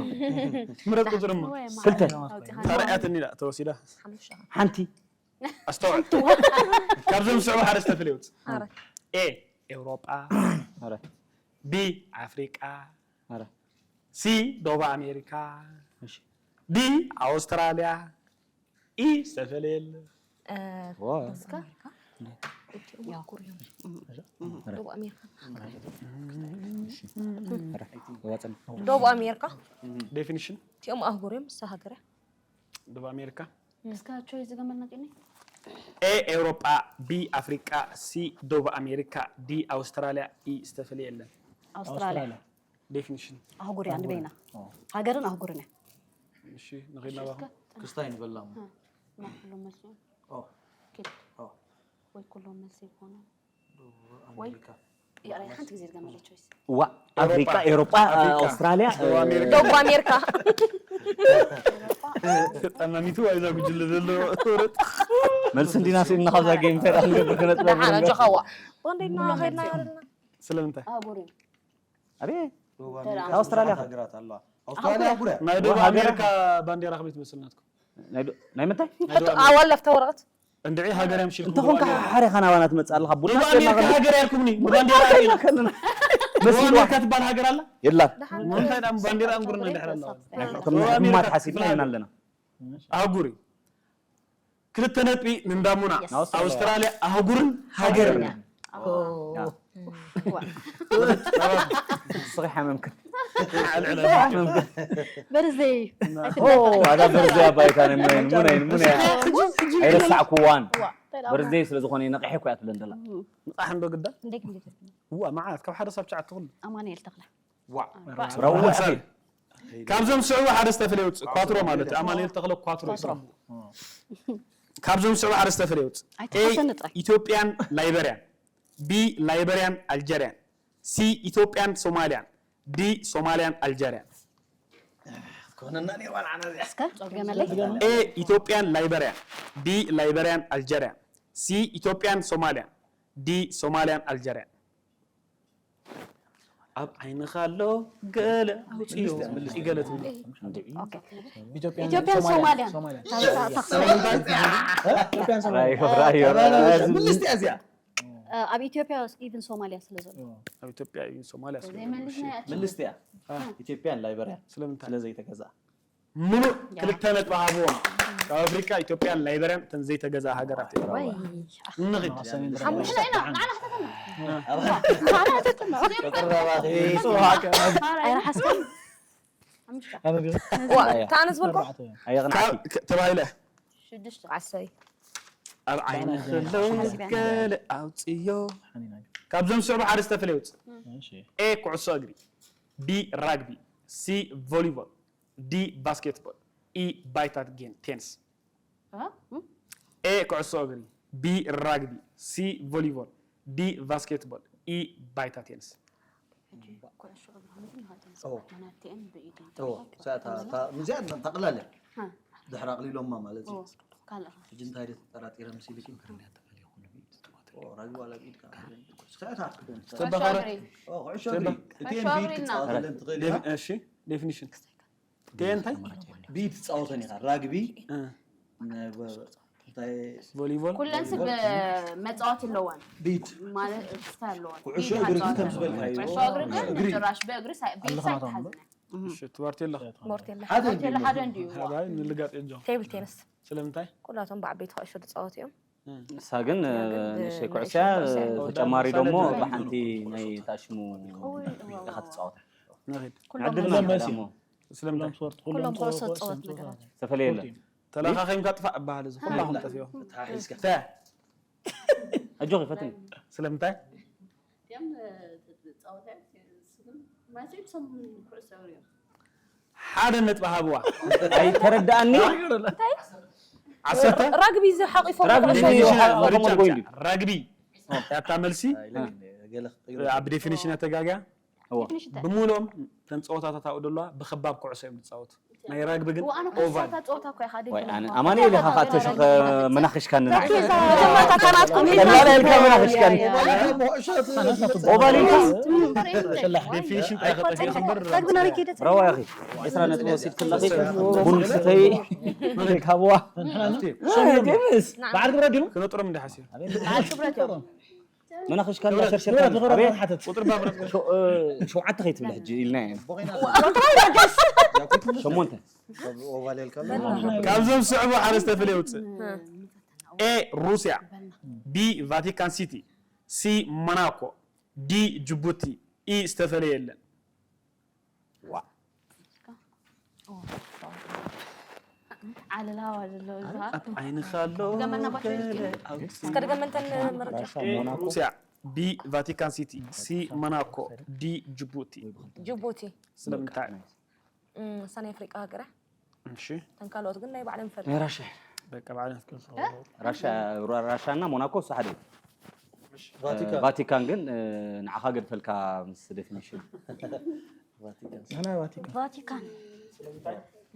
ምረጥ ቁፅሪ እሞ ክልተ ታሪኣትኒ ዳ ተወሲዳ ሓንቲ ኣስተውዕል ካብዞም ዝስዕቡ ሓደ ዝተፈለየ ውፅ ኣረ። ኤ ኤውሮጳ ኣረ ቢ ኣፍሪቃ ኣረ ሲ ደቡብ ኣሜሪካ እሺ ዲ ኣውስትራልያ፣ ኢ ዝተፈለየለ። እ፣ ዋ። እስከ እቲኦም ኣህጉር እዮም። ደቡብ ኣሜሪካ። ዋፅን ደቡብ ኣሜሪካ። ዴፊኒሽን እቲኦም ኣህጉር እዮም። እሳ ሃገር እያ። ደቡብ ኣሜሪካ። እስከ ቾይስ ዝገመልና ቂኒ ኤ ኤውሮጳ፣ ቢ ኣፍሪቃ፣ ሲ ደቡብ ኣሜሪካ፣ ዲ ኣውስትራልያ፣ ኢ ዝተፈለየ የለን። ኣውስትራልያ ዴፊኒሽን ኣህጉር እያ ንበይና። ሃገርን ኣህጉርን እያ። እሺ ንኸይድ ናባኹም። ክስታይ ንበላሙ ማ ኩሎም መልሲ እዮም። ኦ ኪድ ኦ ወይ ኩሎም መልሲ ይኮኑ። ኣሜሪካ ይቕረ ሓንቲ ግዜ ዝገመለ ቾይስ። ዋ ኣፍሪቃ ኤውሮጳ ኣውስትራልያ ደቡብ ኣሜሪካ ደቡብ ኣሜሪካ። ጠማሚቱ ዋይዛ ጉጅለ ዘሎ ወረጥ መልሲ እንዲና ስኢልና ካብዛ ጌም እንታይ ደኣ ክንገብር ክነጥበብ ደሓን ኣጆኻዋ። ወንደይ ና ኸድና ያርልና ስለምንታይ ኣህጉር እዩ። ኣቤ ደቡብ ኣውስትራልያ ኣሜሪካ ሃገራት ኣለዋ ኣውስትራልያ ኣህጉር እያ ናይ ደቡብ ሃገር- ኣሜሪካ ባንዴራ ከመይ ትመስል ናትኩም? ናይ ዶ- ናይ ምንታይ ሕቶ ኣዋል ለፍታ ወረቐት እንድዒ ሃገር እያ ምሽ እንተኾንካ ሓሬኻ ናባና ትመፅእ ኣለኻ ቡና ደቡብ ኣሜሪካ ሃገር እያ ኢልኩምኒ ብባንዴራ ርኢና ደቡብ መሲልዋ ኣሜሪካ ትበሃል ሃገር ኣላ የላን ምንታይ ዳ ባንዴራ ኣንጉርና እንድሕር ኣለዋ ከምና ሕማት ሓሲብና ኢና ኣለና ኣህጉር እዩ ክልተ ነጥቢ ንንዳሙና ኣውስትራልያ ኣህጉርን ሃገርን ስኺ ሓመምክን በርዘይ ኣዛ በርዘያ ባይታ ናይ ሙነይ ሙነይ ሙነይ ኣይረሳዕኩዋን በርዘይ ስለ ዝኾነ ነቂሐ እኮ እያ ትብለን ደላ ምፃሕ እንዶ ግዳ እንዴት እንዴት እዋ መዓት ካብ ሓደ ሳብ ትሽዓተ ኩሉ ኣማኑኤል ተኽለ ዋ ረዋ ካብዞም ዝስዕቡ ሓደ ዝተፈለየ ውፅእ ኳትሮ ማለት እዩ ኣማኑኤል ተኽለ ኳትሮ ይስሙ ካብዞም ዝስዕቡ ሓደ ዝተፈለየ ውፅእ ኣይተሓሰኒ ጥራይ ኢትዮጵያን ላይበርያን ቢ ላይበርያን ኣልጀርያን ሲ ኢትዮጵያን ሶማልያን ዲ ሶማልያን ኣልጀርያን ኮነና ነርዋ ንዓና እዚኣ እስከ ገመለይ ኤ ኢትዮጵያን ላይበርያን ቢ ላይበርያን ኣልጀርያን ሲ ኢትዮጵያን ሶማልያን ዲ ሶማልያን ኣልጀርያን ኣብ ዓይንኻ ኣሎ ገለ ኣውፅዮ ገለ ትብሉ ኢትዮጵያን ሶማልያን ራዮ ራዮ ምልስ እያ እዚኣ ኣብ ኢትዮጵያ ኢቭን ሶማልያ ስለ ዘሎ ኣብ ኢትዮጵያ እዩ ሶማልያ ስለ ምልስ እያ ኢትዮጵያን ላይበርያን ስለምንታይ ስለዘይተገዛ ሙሉእ ክልተ ነጥቢ ሃብዎም ካብ ኣፍሪካ ኢትዮጵያን ላይበርያን እተን ዘይተገዛ ሃገራት እዮም ወይ ንኽድ ሓሙሽተ ኢና ንዓና ከተተና ቅረባኺ ኣይረሓስካን ሓሙሽተ ዋ እታ ኣነ ዝበልኩ ኣየቕናዕኪ ተባሂለ ሽዱሽተ ዓሰይ ኣብ ዓይኒ ከለዉ ገለ ኣውፅዮ ካብዞም ዝስዕቡ ሓደ ዝተፈለየ ውፅእ ኤ ኩዕሶ እግሪ ቢ ራግቢ ሲ ቮሊቦል ዲ ባስኬትቦል ኢ ባይታ ቴንስ ኤ ኩዕሶ እግሪ ቢ ራግቢ ሲ ቮሊቦል ዲ ባስኬትቦል ኢ ባይታ ቴንስ ኩዕሶ እግሪ ኦ። መናትኤን ብኢድ ኦ፣ እዛ እታ- እታ- እዚኣ ተቕላል እያ ድሕሪ ኣቕሊሎማ ማለት እዩ ካልእ ሕጂ እንታይ ደ ተጠራጢረ መሲልኪ ራጊ ዋላ ብኢድካ ክትኮን ትኽእል። ተበኸረ ኦ፣ ኩዕሾ እግሪ እተን ኩዕሾ ብኢድ እግሪ እና ክትፃወተለን ትኽእል ኢኻ እሺ ዴፊኒሽን ቴ እንታይ ብኢድ ትፃወተን ኢኻ ራግቢ እ፣ ነ- እንታይ ቮሊቦል ኩለን ሰብ መፃወቲ ኣለወን ብኢድ ማለት ስታይ ኣለወን ኩዕሾ እግሪ ግን ከም ዝበልካዮ ኩዕሾ እግሪ ግን እግሪ ጭራሽ ብእግሪ ሳይ- ብኢድ ሳይት ሓዝነ እሺ ትባርቲ ኣለኻ ሓደ ቴለ ሓደ እንድዩ ሃባይ ንልጋጥ እጆ ቴብል ቴንስ ስለምንታይ ኩላቶም ብዓበይቲ ኩዕሾ ዝፃወቱ እዮም ንሳ ግን ንእሽተይ ኩዕሶ እያ ተጨማሪ ደሞ ብሓንቲ ናይ ታሽሙ ኢኻ ትፃወታ ንኽድ ዕድል ኩሎም ማለት መሲ- ደሞ ስለምንታይ ኩሎም ኩዕሶ ዝፃወት ነገራት ዝተፈለየ የለን ተለኻኺምካ ጥፋእ እበሃል እዚ ኩላኹም ጠፊኦ ተሓሒዝካ ተ ኣጆኺ ፈትኒ ስለምንታይ እዚኦም ፃወታ ማለት ሰሙን ኩዕሶ እዮም ሓደ ነጥቢ ሃብዋ ኣይተረዳኣኒ ዓሰርተ ራግቢ እዚ ሓቂፎም ራግቢ ኩዕሶ እዩ። እዩ። ሓ- ምርጫ ሓ- ራግቢ ያታ መልሲ ገለ ኣብ ዴፊኒሽን ኣተጋግያ እዋ። ብምሎም ተን ፀወታታት ኣብኡ ደለዋ ብክባብ ኩዕሶ እዮም ዝፃወቱ ናይ ራግቢ ግን ኣነ ኦቫል ጸወታ እኮ ኢኻ ወይ ኣነ ኣማኑኤል ኢኻ ካተሽኸ መናኽሽካኒ መጀመርታ ካናትኩም ቀላል ኢልካ መናኽሽካኒ ኦቫል ኢልካ ዴፊኒሽን ጥራይ ከጠፊእካ እምበር ራግብና ሪኬደት ረዋ ያኺ ዕስራ ነጥቢ ወሲድክለኺ ቡን ስተይ ካብዋ ጀምስ በዓል ግብረ ዲኑ ክነጥሮም እንዲ ሓሲብ በዓል ክብረት እዮም መናኸሽካ ንብረት፣ ሸርሸርካ ንብረት፣ ንብረት ኣበይ? ሓተት። ቁጥሪ ባብረት። ሸ-፣ እ፣ ሸውዓተ ከይትብል ሕጂ ኢልና ኢና። ሸሞንተ። ካብዞም ዝስዕቡ ሓደ ዝተፈለየ ውፅእ። ኤ ሩስያ፣ ቢ ቫቲካን ሲቲ፣ ሲ ሞናኮ፣ ዲ ጅቡቲ፣ ኢ ዝተፈለየ የለን። ዓለላዋ ዘሎ እዛ። ኣብ ዓይንኻ ኣሎ ገለ ኣውፂ። እስከ ድገመንተን ምርጫ። ራሻ፣ ሞናኮ። ሩስያ፣ ቢ ቫቲካን ሲቲ፣ ሲ ሞናኮ፣ ዲ ጅቡቲ። ጅቡቲ። ስለምንታይ? እም፣ ሳን ኣፍሪቃ ሃገራ። እሺ። እተን ካልኦት ግን ናይ ባዕለን ፈርዲ። ናይ ራሻ። በቃ ባዕለን ፈርዲ። ራሻ፣ ራ-፣ ራሻ እና ሞናኮ እሱ ሓደ እዩ። ቫቲካን። ቫቲካን ግን፣ እ፣ ንዓኻ ገድፈልካ ምስ ዴፊኒሽን። ቫቲካን። ኣና ቫቲካን። ቫቲካን።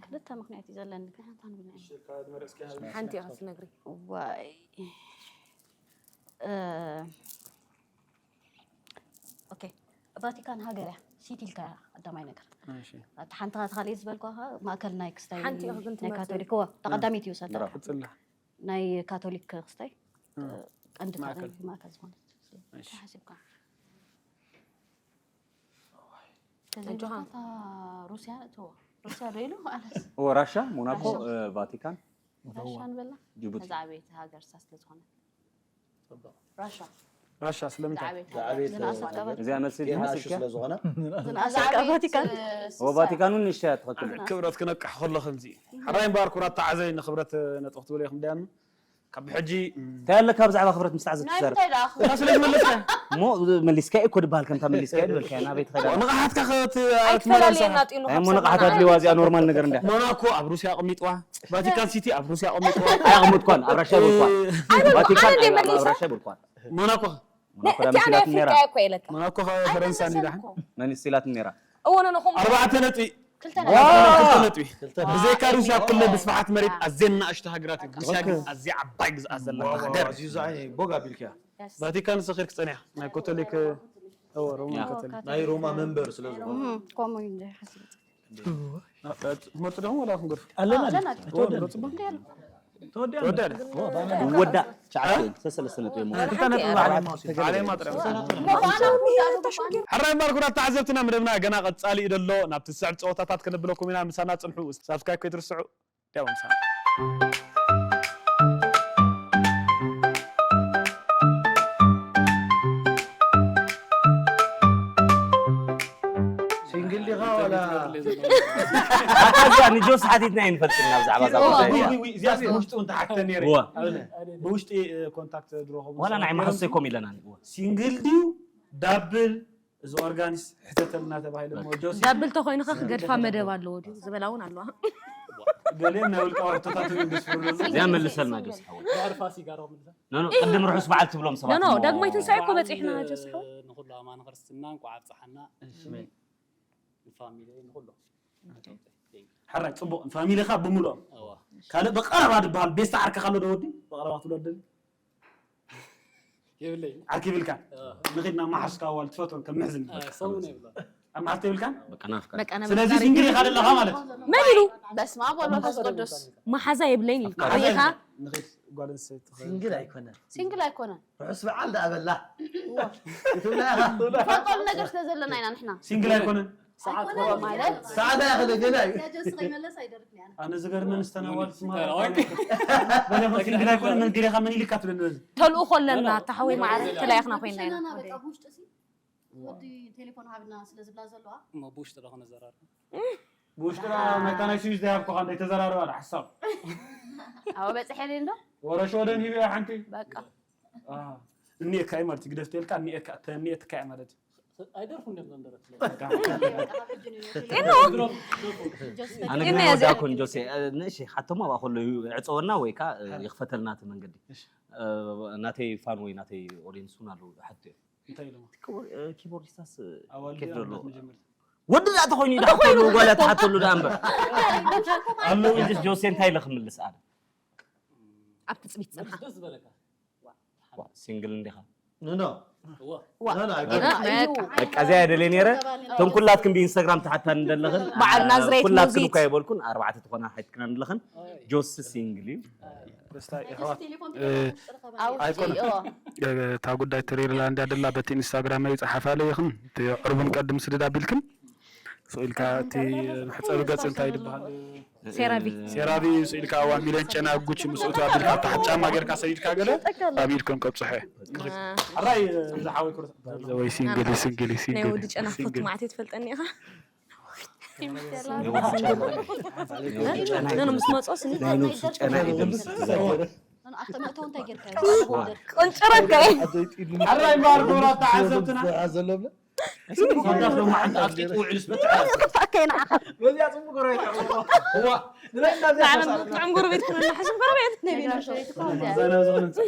ክልተ ምኽንያት እዩ ዘለኒ፣ ግን ሓንቲ ንብል። ሓንቲ ኢኻ ትነግሪ። ዋይ። እ፣ ኦኬ። ቫቲካን ሃገር እያ። ሲቲ ኢልካ ቀዳማይ ነገር። እሺ። ኣብቲ ሓንቲ ኻትካሊ ዝበልኳ ኸ ማእከል ናይ ክስታይ ሓንቲ ኢኻ ግን ናይ ትመርጽ። ካቶሊክ። እወ፣ ተቐዳሚት ይውሰዳ። ብራቮ። ቅጽላ። ናይ ካቶሊክ ክስታይ፣ እ። ቀንዲ ማእከል። ካቶሊክ ማእከል ዝኾነ። እሺ። ተሓሲብካ። ተዘይብልካ እታ ሩስያ እትዎ። ሩስያ ዶ ኢሉ? ኣነስ። እወ፣ ራሻ፣ ሞናኮ፣ ራሻ። እ፣ ቫቲካን። ራሻ ንበላ? ጅቡቲ። እዛ ዓበይቲ ሃገር ሳ ስለ ዝኾነ። ራሻ። ራሻ ስለምንታይ? ዝዓበየት ዝዓበየት ዝነኣሰት ሃገር። እዚኣ መልሲ ቴህራን ዝመስል እያ? ስለ ዝኾነ። ዝነኣሰት እዛ ዓበየት፣ ቫቲካን። እ፣ ኦ፣ ስሳ። ቫቲካን እውን ንሻ ትኽክል። ክብረት ክነቅሕ ከሎ ከምዚ። ሕራይ እምበኣር ክቡራት ተዓዘቢ ንክብረት ነጥቢ ክትብሉ ኢኹም ደያኑ። ካብ ሕጂ፣ እንታይ ኣለካ ብዛዕባ ክብረት ምስ ተዓዘብቲ ናይ ትዛረብ? ምንታይ ደኣ ክብረት? ስለ ዝመለስካ። እሞ መሊስካ እኮ ድበሃል ከምታ መሊስካ ድበልካ ናበይ ትኸዳ? ንቕሓትካ ከት-፣ ኣይትፈላልየና ትመላለሳ። ጢኑ ናይ ካብ እሞ ንቕሓት ሰማና። ኣድልዋ እዚኣ ኖርማል ነገር እንድያ። ሞናኮ ኣብ ሩስያ ኣቐሚጥዋ። ቫቲካን ሲቲ ኣብ ሩስያ ኣቐሚጥዋ። ኣየቕምጥኳን፣ ኣብ ራሻ ይብልኳን። እ፣ ቫቲካን ኣነ ኣብ፣ ኣብ መሊሳ? ራሻ ይብልኳን። ሞናኮ። ሞናኮ ዳ እቲ ኣነ መሲላትኒ ነይራ። ኣፍሪቃ እኮ ኢለካ። ሞናኮ ከ ፈረንሳ እንዲዳ? ኣይመለሰልኩ። መን መሲላትኒ ነይራ? እወ፣ ንኹም ነጥቢ። ክልተ ነጥቢ። ክልተ ነጥቢ። ብዘይካ ሩስያ ኣብ ክልል ብስፍሓት መሬት ኣዝየን ንኣሽቱ ሃገራት እዩ። ሩስያ ግን ኦኬ። ኣዝያ ዓባይ ግዝኣት ዘለዋ ዋው፣ ዋው፣ ሃገር። ኣዚዙ ዓይነይ ቦግ ኣቢልክያ። የስ። ቫቲካን ሰኺርክ ጸኒሕካ። ናይ ኮቶሊክ፣ እወ፣ ሮማን ያ። ኮቶሊክ። ናይ ሮማ መንበር ስለ ዝኾነ። እም፣ ከምኡ እዩ እንደ ሓሲብ። ትመርጡ ዲኹም ወላ ክንገርፍ? ኣለና። ኣለና። ተወዲኡ። ተወዲኡ። ተወዲኡ። ወዳ ትሽዓተ፣ ሰለስተ ነጥቢ እሞ። ሓንቲ እያ። ዓለማ ጥራይ። ሕራይ እምበኣር ክቡራት ተዓዘብትና፣ መደብና ገና ቀጻሊ እዩ ዘሎ። ናብቲ ዝስዕብ ጸወታታት ከነብለኩም ኢና። ምሳና ጽንሑ። ሳብስክራይብ ከይትርስዑ። ዲያው ምሳና። ሲንግል ዲኻ ዋላ? ኣታ እዚኣ ንጆስ ሓቲትና ኣይንፈልጥን ብዛዕባ እዛ እዋ፣ ጉዳይ እዋ፣ እዚኣ። እዋ፣ እዚኣ ብውሽጢ እውን ተሓትተ ነይረ። እዋ። ብውሽጢ፣ እ፣ ኮንታክት ድሮ ከምኡ ዋላ ናይ ዝነበረ መሓሰይ ኮም ኢለና። እዋ። ሲንግል ድዩ ዳብል? እዚ ኦርጋኒስ ሕተተልና ተባሂሉ እሞ ጆሲ። ዳብል ተኾይኑ ኸ ክገድፋ መደብ ኣለዎ ድዩ ዝበላ እውን ኣለዋ። ገሊኦም ናይ ውልቃዊ ሕቶታት እውን ደስ ይብሉ። እዚኣ መልሰልና ጆሲ ሓወይ። ድሕሪ ፋሲጋ ዶ ምልሳ? ኖ፣ ኖ፣ ቅድም ርሑስ በዓል ትብሎም ሰባት ኖ፣ ኖ፣ እሞ። ዳግማይ ትንሳኤ እኮ በዓል በጺሕና ጆሲ ሓወይ። ንኹሉ ኣማን ክርስትና እንኳዕ ኣብጽሓና። እሺ። ንፋሚሊ ንኹሉ። ሕራይ ጽቡቕ፣ ንፋሚሊኻ ብምሉኦም። እዋ። ካልእ ብቐረባ ዝበሃል ቤስት ዓርክኻ ኣሎ ዶ ወዲ? ብቐረባ ክትብሎ ትደሊ? የብለይን። ዓርኪ ይብልካን? እዋ። ንኺድ ናብ መሓዝካ ዋል ትፈትወን ከም ምሕዝን እ፣ ይብልካ። ሰሙን የብላን። ኣብ መሓዝካ የብልካን? በቃ ናፍቃ። በቃ፣ ስለዚ ነብጋሪ ሲንግል ኢኻ ዘለኻ ማለት። መን ኢሉ? በስመ ኣብ ወወልድ ወመንፈስ ቅዱስ። መሓዛ የብለይን እዩ። መሓዛ መሓዛ የብልካን? ንኺድ ጓል ኣንስተይቲ ትኽእል። ሲንግል ኣይኮነን። ሲንግል ኣይኮነን። ርሑስ በዓል ደኣ በላ። እዋ። ክትብላ ኢኻ። ንፈልጠሉ ነገር ስለ ዘለና ኢና ንሕና። ሲንግል ኣይኮነን። ኣይኮነን ማለት ሰዓት ኣይኮነን፣ ገና እዩ። ያ ጆስ ከይመለስ ኣይደርፍን እያ። ኣነ ዝገርመን ዝተናዋል ስማ። ኦኬ። በለኹ ሲንግል ኣይኮነን፣ መን ገሌኻ መን ኢልካ ትብለኒ በዚ? ተልእኾ ኣለና፣ እታ ሓወይ ማዕረ ተላኢኽና ኮይንና ኢና። ሸናና በቃ ብውሽጢ ሲ ወዲ ቴሌፎን ሃብና ስለ ዝብላ ዘለዋ። እሞ ብውሽጢ ዶ ክነዘራርብ? ብውሽጢ ዳ ናይታ ናይ ስዊዝ ዳይ ሃብኩኻ እንዳይተዘራረባ ዳ ሓሳብ። ኣዎ በጽሐ እንዶ? ወረ ሸወደን ሂብያ ሓንቲ። በቃ። አ፣ እኒኤካ እዩ ማለት እዩ፣ ግደፍ ተልካ እኒኤካ፣ እተ-፣ እኒኤትካ እዩ ማለት እዩ። ኣይደርፉ እንዲም ዘንደረት። ኣነ ግን እኔ ወዳ እዚኣ ኮን ጆሴ፣ እ፣ ንእሺ፣ ሓቶም ኣብኣ ከሎ እዩ፣ ዕጸወና ወይ ከኣ፣ እ፣ ይኽፈተልና እቲ መንገዲ። እሺ። እ፣ ናተይ ፋን ወይ ናተይ ኦዲየንስ እውን ኣለዉ፣ ይሓቱ እዮም። እንታይ ኢሎማ? ክቡር፣ እ፣ ኪቦርዲስታስ፣ እ፣ ኣዋልድ ኬፍ ኣሎ። ኣንበት መጀመርታ። ወዲ ደኣ ተኾይኑ እዩ እንተ ደኣ ኮይኑ ተሓተሉ፣ ጓል እያ ተሓተሉ ደኣ እምበር። ኣለዉ። ሕጂስ ጆሴ እንታይ ኢለ ክምልስ ኣነ? ኣብ ትጽቢት ጽንሓ። ደስ ዝበለካ። ዋ፣ ሲንግል እንዲኻ? ኖ፣ ኖ። ዋ፣ ና፣ ና፣ ና፣ እዩ። በቃ እዚኣ እየ ደልየ ነይረ። እቶም ኩላትክን ብኢንስታግራም ትሓታኒ ዘለኽን፣ በዓል ናዝሬት ኩላትክን ሙዚት። እኳ የበልኩን፣ ኣርባዕተ ትኾና ሓትክና ዘለኽን። ጆስ ሲንግል እዩ። ደስታ የሕዋት። እ፣ ኣውፂኦ። ኣይኮነን። እ፣ እታ ጉዳይ ትሪርላ እንዳ ደላ በቲ ኢንስታግራም ይፀሓፋለ ይኽን። እቲ ዕርቡን ቀድም ስድድ ኣቢልክን። ስኢልካ እቲ መሕፀቢ ገፅ እንታይ ይበሃል? ሴራቪ። ሴራቪ ስኢልካ ዋን ሚልዮን ጨና ጉቺ ምስ እቱ ኣቢልካ ኣብ ታሕቲ ጫማ ጌርካ ሰዲድካ ገለ ኣብ ኢድኩም ከብፅሖ እየ። ሕራይ ዝሓወይ ኩርት። ወይ ሲንግል፣ ሲንግል፣ ናይ ሲንግል፣ ወዲ ጨና ፍት ሲንግል። ማዕት ትፈልጠኒ ኢኻ? ናይ ወዲ ጨና። ኖ፣ ኖ፣ ምስ መፅኦ ስኒ ናይ ነብሱ ጨና እዩ ድምፅ ዝዛረብ። ኣተ መእተው እንታይ ጌርካ? ቆንጭረካ እየ። ሕራይ እምበኣር ክቡራት ተዓዘብትና። ዘሎ ብለ? ኮንዳፍ ሎማዓንቲ ኣጥቂጡ ውዒሉስ በትዓ። ክጥፋእካ እየ ንዓኻ። በዚኣ ጽቡቅ ጎረቤት ኣለዎ። እዋ፣ ንበይንና እዚኣ ንዓና ተሳእልና። ንጥዕም ጎረቤት ክንና ሕሱም ጎረቤት። ነቢና ሸሪት እኮ እዚኣ። ዘና ዝኽእል ህንጻ።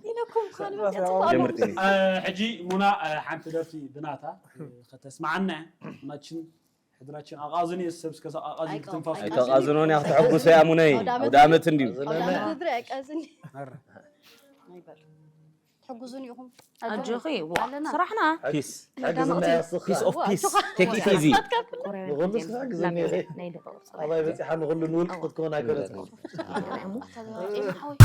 ኢለኩም ካልእ መጽኣ ጽቡቅ ኣሎ። የምርቲ። እ፣ ሕጂ ሙና፣ እ፣ ሓንቲ ደርፊ ብናታ፣ እ፣ ከተስማዓና እያ። ማችን ሕድራችን ኣቃዝን እዩ፣ ሰብ እስከ ኣቃዝን ኣይቀ-፣ ክትንፋስ። ኣይቀ-፣ ኣይተቃዝኖን እያ፣ ክትሕጉሶ እያ ሙነይ። ኣውደ ዓመት ኣውደ ዓመት እንድዩ። ኣውደ ዓመት ምድሪ ኣይቀዝን። ኣረ። ኣይበል። ትሕጉዙን ኢኹም። ኣጆኺ፣ ዋ፣ ኣለና። ስራሕና። ፒስ። ሕግዝና ያስኻ። ፒስ ኦፍ ፒስ። ቴክ ኢት ኢዚ። ንኹሉ እስኪ ሕግዝኒ ኢኺ። ናይ ደቂ ቁርሲ። ኣባይ በፂሓ ንኹሉ ንውልቂ ክትከውን ኣይኮነትን። ኣታ፣ ኤም ሓወይ።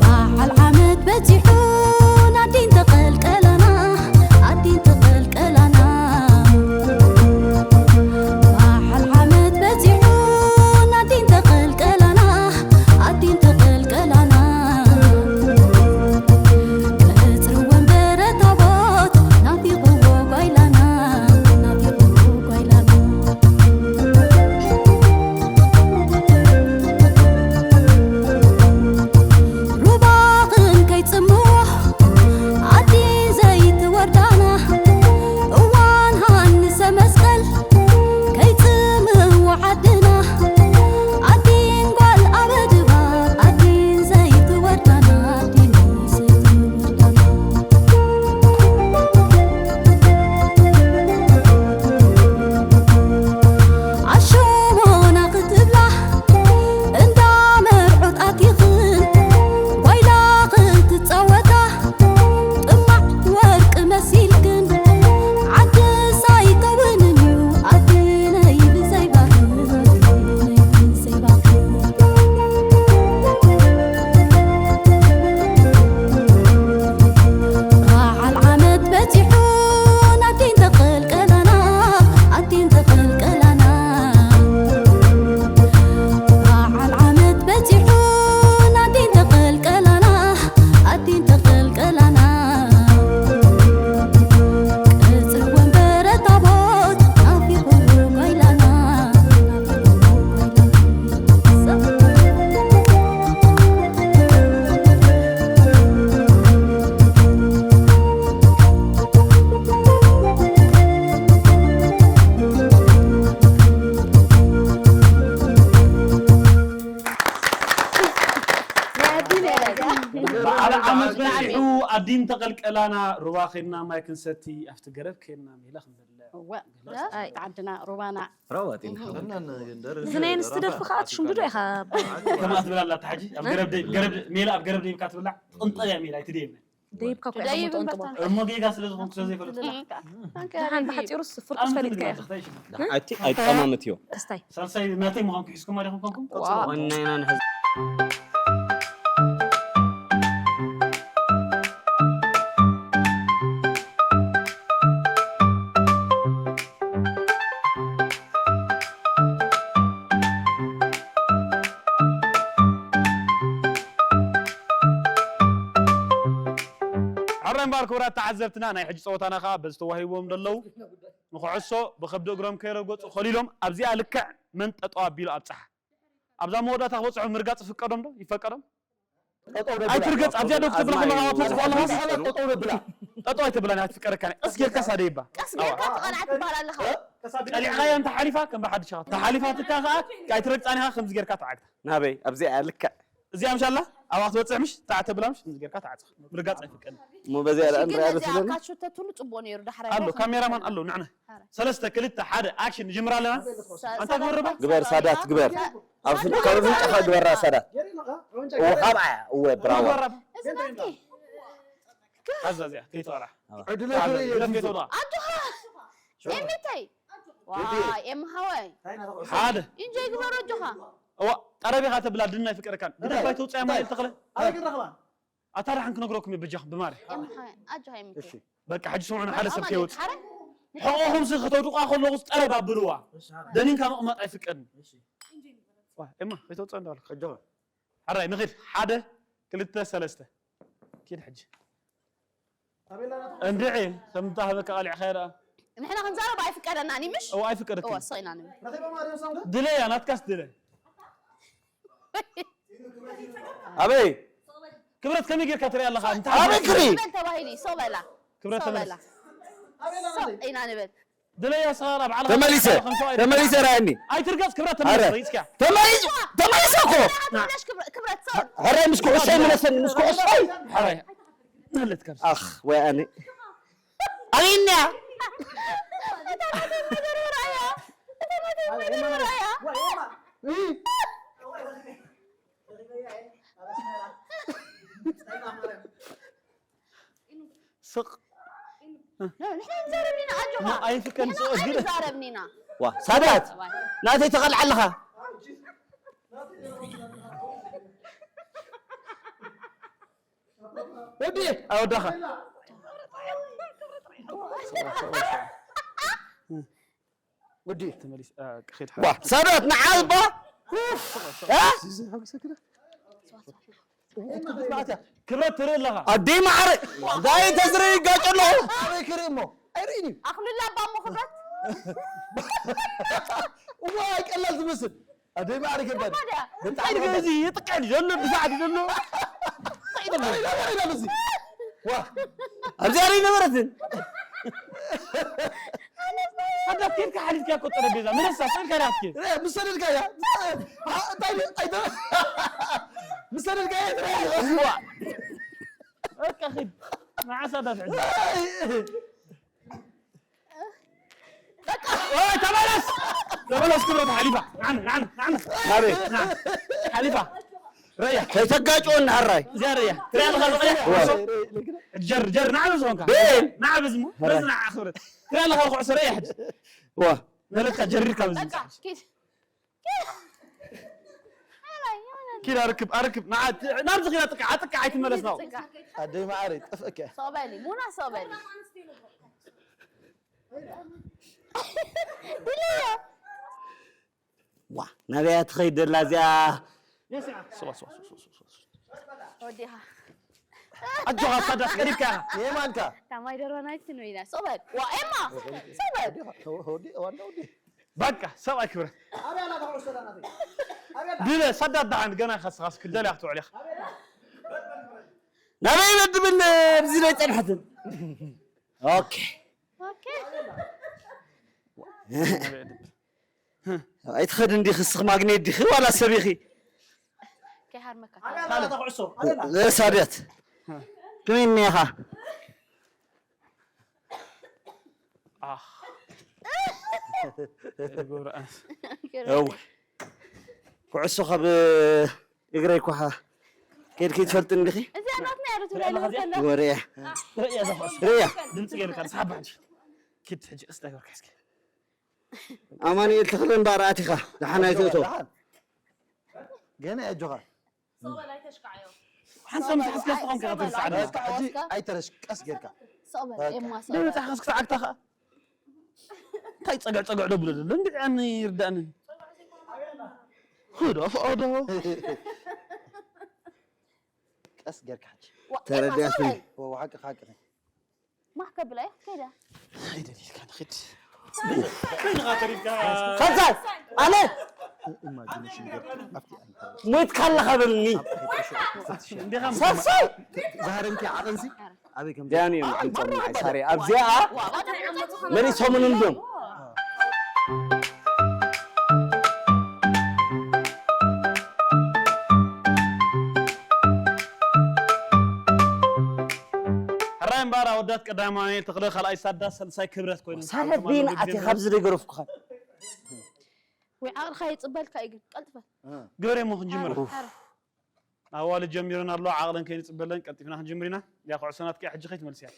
በዓል ዓመት በጺሑ ናዲ እንተቐልቀላና፣ ኣዲ እንተቐልቀላና። በዓል ዓመት በጺሑ ናዲ እንተቐልቀላና፣ ኣዲ እንተቐልቀላና። ቀጽሪ ወንበረ ታቦት ናፊቕዎ ጓይላና፣ ናፊቕዎ ጓይላና። ሩባኽን ከይጽምዎ ኣዲን ዘይትወርዳና፣ እዋን ሃንሰ መስቀል ከይጽምዎ ዓድና፣ ኣዲን ጓል ኣበድባ፣ ኣዲን ዘይትወርዳና፣ ኣዲን ዘይትወርዳና። ኣሸሞና ክትብላ እንዳ መርዑት ኣቲኽን፣ ጓይላ ክትጻወታ ጥማዕ ወርቂ መሲልክን፣ ዓድስ ኣይከውንን እዩ ኣዲነይ ብዘይ ባኽን፣ ብዘይ ባኽን። በዓል ዓመት በጺሑ ናዲ እንተቐልቀላና፣ ኣዲ እንተቐልቀላና። በዓል ዓመት በጺሑ ናዲ እንተቐልቀላና፣ ኣዲ እንተቐልቀላና። ቀጽሪ ወንበረ ታቦት ናፊቑ ጓይላና፣ ናፊቑ ጓይላና። በዓል ዓመት በጺሑ ኣዲን ተቐልቀላና፣ ሩባ ኬድና ማይ ክንሰቲ፣ ኣብቲ ገረብ ኬድና ሜላ ክንበልዕ። እወ፣ ገለ ኣይ። ዓድና ሩባና። ራዋት ኢና። እዚ ናይ ኣንስቲ ደርፊ ከዓ ትሽምድዶ ኢኻ? ከምኣ ትብል ኣላ፣ ኣታ ሕጂ ኣብ ገረብ ደይ-፣ ገረብ ደ-፣ ሜላ ኣብ ገረብ ደይብካ ትብላዕ? ጥንጠያ ሜላ ኣይትደየብና። ደይብካ እኮ ኢኻ ትደይብ ጥንጥዋ። እምበር እሞ ጌጋ ስለ ዝኾንኩ ስለ ዘይፈልጥ። ደይብካ። ደሓን ብሓጺሩስ ፍርቂ ፈሊጥካዮ ኢኻ። ኣቲ ኣይጠማምት እዮ። ክስታይ። ሳልሳይ ናተይ ምዃንኩ ሒዝኩማ ዲኹም ኮንኩም? ዋው። ዋና ኢና ንሕዝ። እምበኣር ክቡራት ተዓዘብትና፣ ናይ ሕጂ ጸወታና ከኣ በዚ ተዋሂቦም ዘለዉ ንኩዕሶ ብከብዲ እግሮም ከይረገጹ ከሊሎም ኣብዚኣ ልክዕ መን ጠጠው ኣቢሉ ኣብጽሓ። ኣብዛ መወዳእታ ክበጽሑ ምርጋጽ ይፍቀዶም ዶ? ይፈቀዶም? ኣይትርገጽ። ኣብዚኣ ዶ ክትብል ከለኻ፣ ኣብ ትበጽሖ ኣለኻስ? ጠጠው ኣይተብላን፣ ኣይትፍቀደካን። ቀስ ጌርካ ሳደይባ። ቀስ ጌርካ፣ እቲ ቆልዓ ትበሃል ኣለኻ። ቀሊዕኻያ እንተ ሓሊፋ ከም ብሓድሽ ኢኻ። ተሓሊፋትካ ከኣ ኣይትረግጻን ኢኻ፣ ከምዚ ጌርካ ተዓግታ። ናበይ? ኣብዚኣ ልክዕ። እዚኣ ምሻላ ኣብኣ ክትበጽሕ ምሽ? ጣዕ ተብላ ምሽ? ከምዚ ጌርካ ተዓጽኻ። ምርጋጽ ኣይፍቀድን። እሞ በዚኣ ደኣ ንሪኣ ዶ ትብለኒ? ካት ሹተት ሁሉ ጽቡቕ ነይሩ፣ ዳሕራይ ኣሎ፣ ካሜራማን ኣሎ፣ ንዕና። ሰለስተ፣ ክልተ፣ ሓደ፣ ኣክሽን፣ ንጅምር ኣለና። ኣንታ ግበር፣ ግበር፣ ሳዳት፣ ግበር። ኣብ ፍን-፣ ካብ ኣፍንጫኻ ግበራ፣ ሳዳት። እወ፣ ካብኣ እያ። እወ፣ ብራቮ። እዚ ናትኪ። ሓዛ እዚኣ፣ ከይተወራ። ዕድለ ኣዛ፣ ትርኢ ግደፍ፣ ከይተወራ። ኣጆኻ። ኤሚተይ። ዋይ፣ ኤማ ሓወይ። ሓደ። ኢንጆይ ግበር ኣጆኻ። እዋ፣ ጠረብ ኢኻ ተብላ፣ ድና ኣይፍቀደካን። ግደፍ፣ እንታይ? ኣይተውፅያ፣ እንታይ? ማይል ተኽለ። ኣበይ ክንረኽባ? ኣታ ደሓን ክነግረኩም እየ በጃኹም ብማርያም። ኤማ ሓወይ፣ ኣጆኻ ኤሚተይ። እሺ። በቃ፣ ሕጂ ስምዑና፣ ሓደ ሰብ ከይወጽእ። ሓረ? ሕቖኹም ሲ ከተውድቑዋ ከለኹስ ጠረብ ኣብልዋ። እሺ፣ ሓረ። ደኒንካ ምቕማጥ ኣይፍቀድን። እሺ። ዋ፣ ኤማ፣ ከይተውጽኦ እንዳበልካ። ኣጆኻ። ሓራይ፣ ንኺድ። ሓደ፣ ክልተ፣ ሰለስተ። ኪድ ሕጂ። ኣቤላ ናቱ። እንድዒ፣ ከም እተሃበካ ቀሊዕካዮ ደኣ። ንሕና ክንዛረብ ኣይፍቀደናን እዩ፣ ምሽ? እዎ፣ ኣይፍቀደክን። እዎ፣ ስቕ ኢና ንብል። ረኺቦም ኣድዮም ሳምዶ? ድለያ፣ ናትካስ ድለ። ኣበይ? ክብረት ከመይ ጌርካ ትሪኣ ኣለኻ? እንታይ ኣበይ ክሪ? በል ተባሂሉ እዩ፣ ስቕ በላ። ክብረት ስቕ በላ። ተመለስ። ስቕ ኢና ንብል። ድለያ ሰኸራ ብዓላ ተመሊሰ፣ ከም ሰብኣይ ተመሊሰ ራእኒ። ኣይትርገጽ ክብረት ኣረ፣ ተመለስ፣ ረጊጽካ። ተመሊሱ፣ ተመሊሰ እኮ። ተመለሽ ክብረ-፣ ክብረት ስቕ። ኣረ፣ ምስ ኩዕሶ ይመለሰኒ፣ ምስ ኩዕሶ። ኣረ፣ ናለት ካብ ኣኽ፣ ወይ ኣነ። ኣበይ እኒኣ? እታ ናተይ መደርደሪ እያ። እታ ናተይ መደርደሪ እያ። ስቕ። ንሕና ንዛረብ ኢና፣ ኣጆኻ። ኖ፣ ኣይፍቀን፣ ንሕና ስቕ ግን። ንዛረብ ኢና። ዋ፣ ሳዳት፣ ዋይ። ናተይ ተቐልዓ ኣለኻ። ወዲ፣ ኣወዳኻ። ወዲ። ተመሊስ፣ አ፣ ክኸይድ ዋ፣ ሓ-፣ ሳዳት ንዓ እባ። ኡፍ። እ? እዚ ሓጎሰ ክዳ። ክብረት ትርኢ ኣለኻ። ኣደይ ማዕረ። ዛይ ተዝረ ይጋጨ ኣለኹ። ኣበይ ክርኢ እሞ? ኣይርእን እዩ። ኣኽሉላ እባ እሞ ክብረት። እዋ፣ ቀላል ትመስል። ኣደይ ማዕረ ከባድ። ከባድ እያ። ብጣዕሚ እንታይ ከባድ። እዚ ይጥቅዕ ድዩ ዘሎ? ድፋዕ ድዩ ዘሎ? እንታይ ይደሎ? እንታይ ይደሎ እዚ? ዋ። ኣብዚኣ ነበረትን። ኣዳት ኬድካ ሓሊፍካ እኮ ጠረጴዛ። ምንሳ ስእልካ ዳትኬድ። እ፣ ምስ ሰደድካያ። አ፣ እንታይ ደ-፣ እንታይ ደ-፣ ምስ ሰደድካያ ትረአ። እዋ። በቃ ኺድ። መዓስ ኣዳት ሕጂ? ኣይ። በቃ። ኦይ፣ ተመለስ። ተመለስ ክብረት ሓሊፋ። ናዕና፣ ናዕና፣ ናዕና። ናበይ? ና። ሓሊፋ። ረያ። ከይተጋጭወኒ ሕራይ። እዚኣ ረያ። ትሪኣ ኣለኻ ዝቐያ? ዋ። ጀር፣ ጀር፣ ናዕቢ ዝኾንካ። ቤል። ናዕቢ ዝሞ። ሕራይ። በዚ ናዓ ክብረት። ትሪኣ ኣለኻ ኩዕሶ ረያ ሕጂ። ዋ። ነለካ ጀሪርካ በዚ በቃ፣ ምሳሕ። ኪድ። ኪድ ኣርክብ፣ ኣርክብ። ንዓ፣ ናብዚ ኪድ ኣጥቃ፣ ኣጥቃ ኣይትመለስ ናው። ኣደይ መዓረይ፣ ጠፍእኪ። ስቕ በሊ፣ ሙና ስቕ በሊ። ድልዮ። ዋ፣ ናበይ እያ ትኸይድ ዘላ እዚኣ? ስዋ፣ ስዋ፣ ስዋ፣ ስዋ፣ ስዋ፣ ስዋ። ወዲኻ። ኣጆኻ፣ ሳዳት ቀሪብካ ኢኻ። የማንካ። ታማይ ደርባ ናይት ነው ይላል። ስቕ በል። ዋ፣ ኤማ፣ ስቕ በል። ወዲ፣ ወዲ፣ ዋና ወዲ። በቃ፣ ሰብኣይ ክብረት። ኣበይ ኣላ እታ ኩዕሶ እዛ ናተይ? ኣበይ ኣላ? ድለ፣ ሰዳት ደሓን፣ ገና ከስኻስ ክደልያ ክትውዕል ኢኻ። ኣበይ ኣላ? ናበይ መድብል ኣብዚ ናይ ጸንሐትን? ኦኬ። ኦኬ። ኣይትኸድን ዲኺ እስኺ ማግኔት ዲኺ ዋላ ሰብ ኢኺ? ከይሃርመካ። ኣበይ ኣላ እታ ኩዕሶ? ኣበይ ኣላ? ሳድያት። ከመይ እኒኻ? ኣኽ። ገብረ ኣንስ። እው። ኩዕሶ ካብ እግረይ ኳሓ ከይድኪ ትፈልጥኒ ዲኺ? እዚኣ ናትና እያ ዶ ትብለኒ ዘለኹ? ወረ እያ። ርእያ እዛ ኩዕሶ። ርእያ። ድምፂ ገይርካ ንስሓባ ሕጂ። ኪድ ሕጂ ቀስ እንዳገበርካ እስኪ። ኣማኑኤል ተኽለ እምበኣር ኣቲኻ ደሓን ኣይትእቶ። ደሓን። ገና ኣጆኻ። ሓንሳብ ምስ ሓዝካ ዝተኾንካ ክትርሳዕ ኣለካ። እስካ ሕጂ ኣይተረሽ፣ ቀስ ጌርካ። ስቕ በል፣ በቃ። ኤማ፣ ስቕ በል። ደይ መጻኻ እስኪ ተዓግታ ኸኣ። እንታይ ጸግዕ ጸግዕ ዶ ብሎ ዘሎ? እንድዒ ኣነ ይርዳእኒ። ኹዶ፣ ፍኦዶ። ቀስ ጌርካ ሕጂ። ዋ፣ ተረዲኣትኒ። ኤማ፣ ስቕ በል። ወ-፣ ሓቂ፣ ሓቂ። ማሕ ከብላ እየ ከይዳ። ከዛይ ኣነ ሞይትካ ኣለኻ በልኒ። ሳሳይ ዛህረምኪ ዓቐንሲ ኣበይ ከም ዳኒ እዮም ዓምጾም ንዓይ ሳሬ ኣብዚኣ መሊሶምን እንድዮም። ሕራይ እምበኣር ኣወዳት ቀዳማይ ተኽለ ካልኣይ ሳዳ ሳልሳይ ክብረት ኮይኑ ሳዳ ቤን ኣቲ ካብዚ ደገረፍኩኻ ወይ ዓቕልኻ ይፅበልካ እዩ ግን ቀልጥፈ ግበሬ እሞ ክንጅምር ኣዋልድ ጀሚሩን ኣሎ ዓቕለን ከይንፅበለን ቀልጢፍና ክንጅምር ኢና ያ ኩዕሶ ናትካ ሕጂ ከይትመልስያ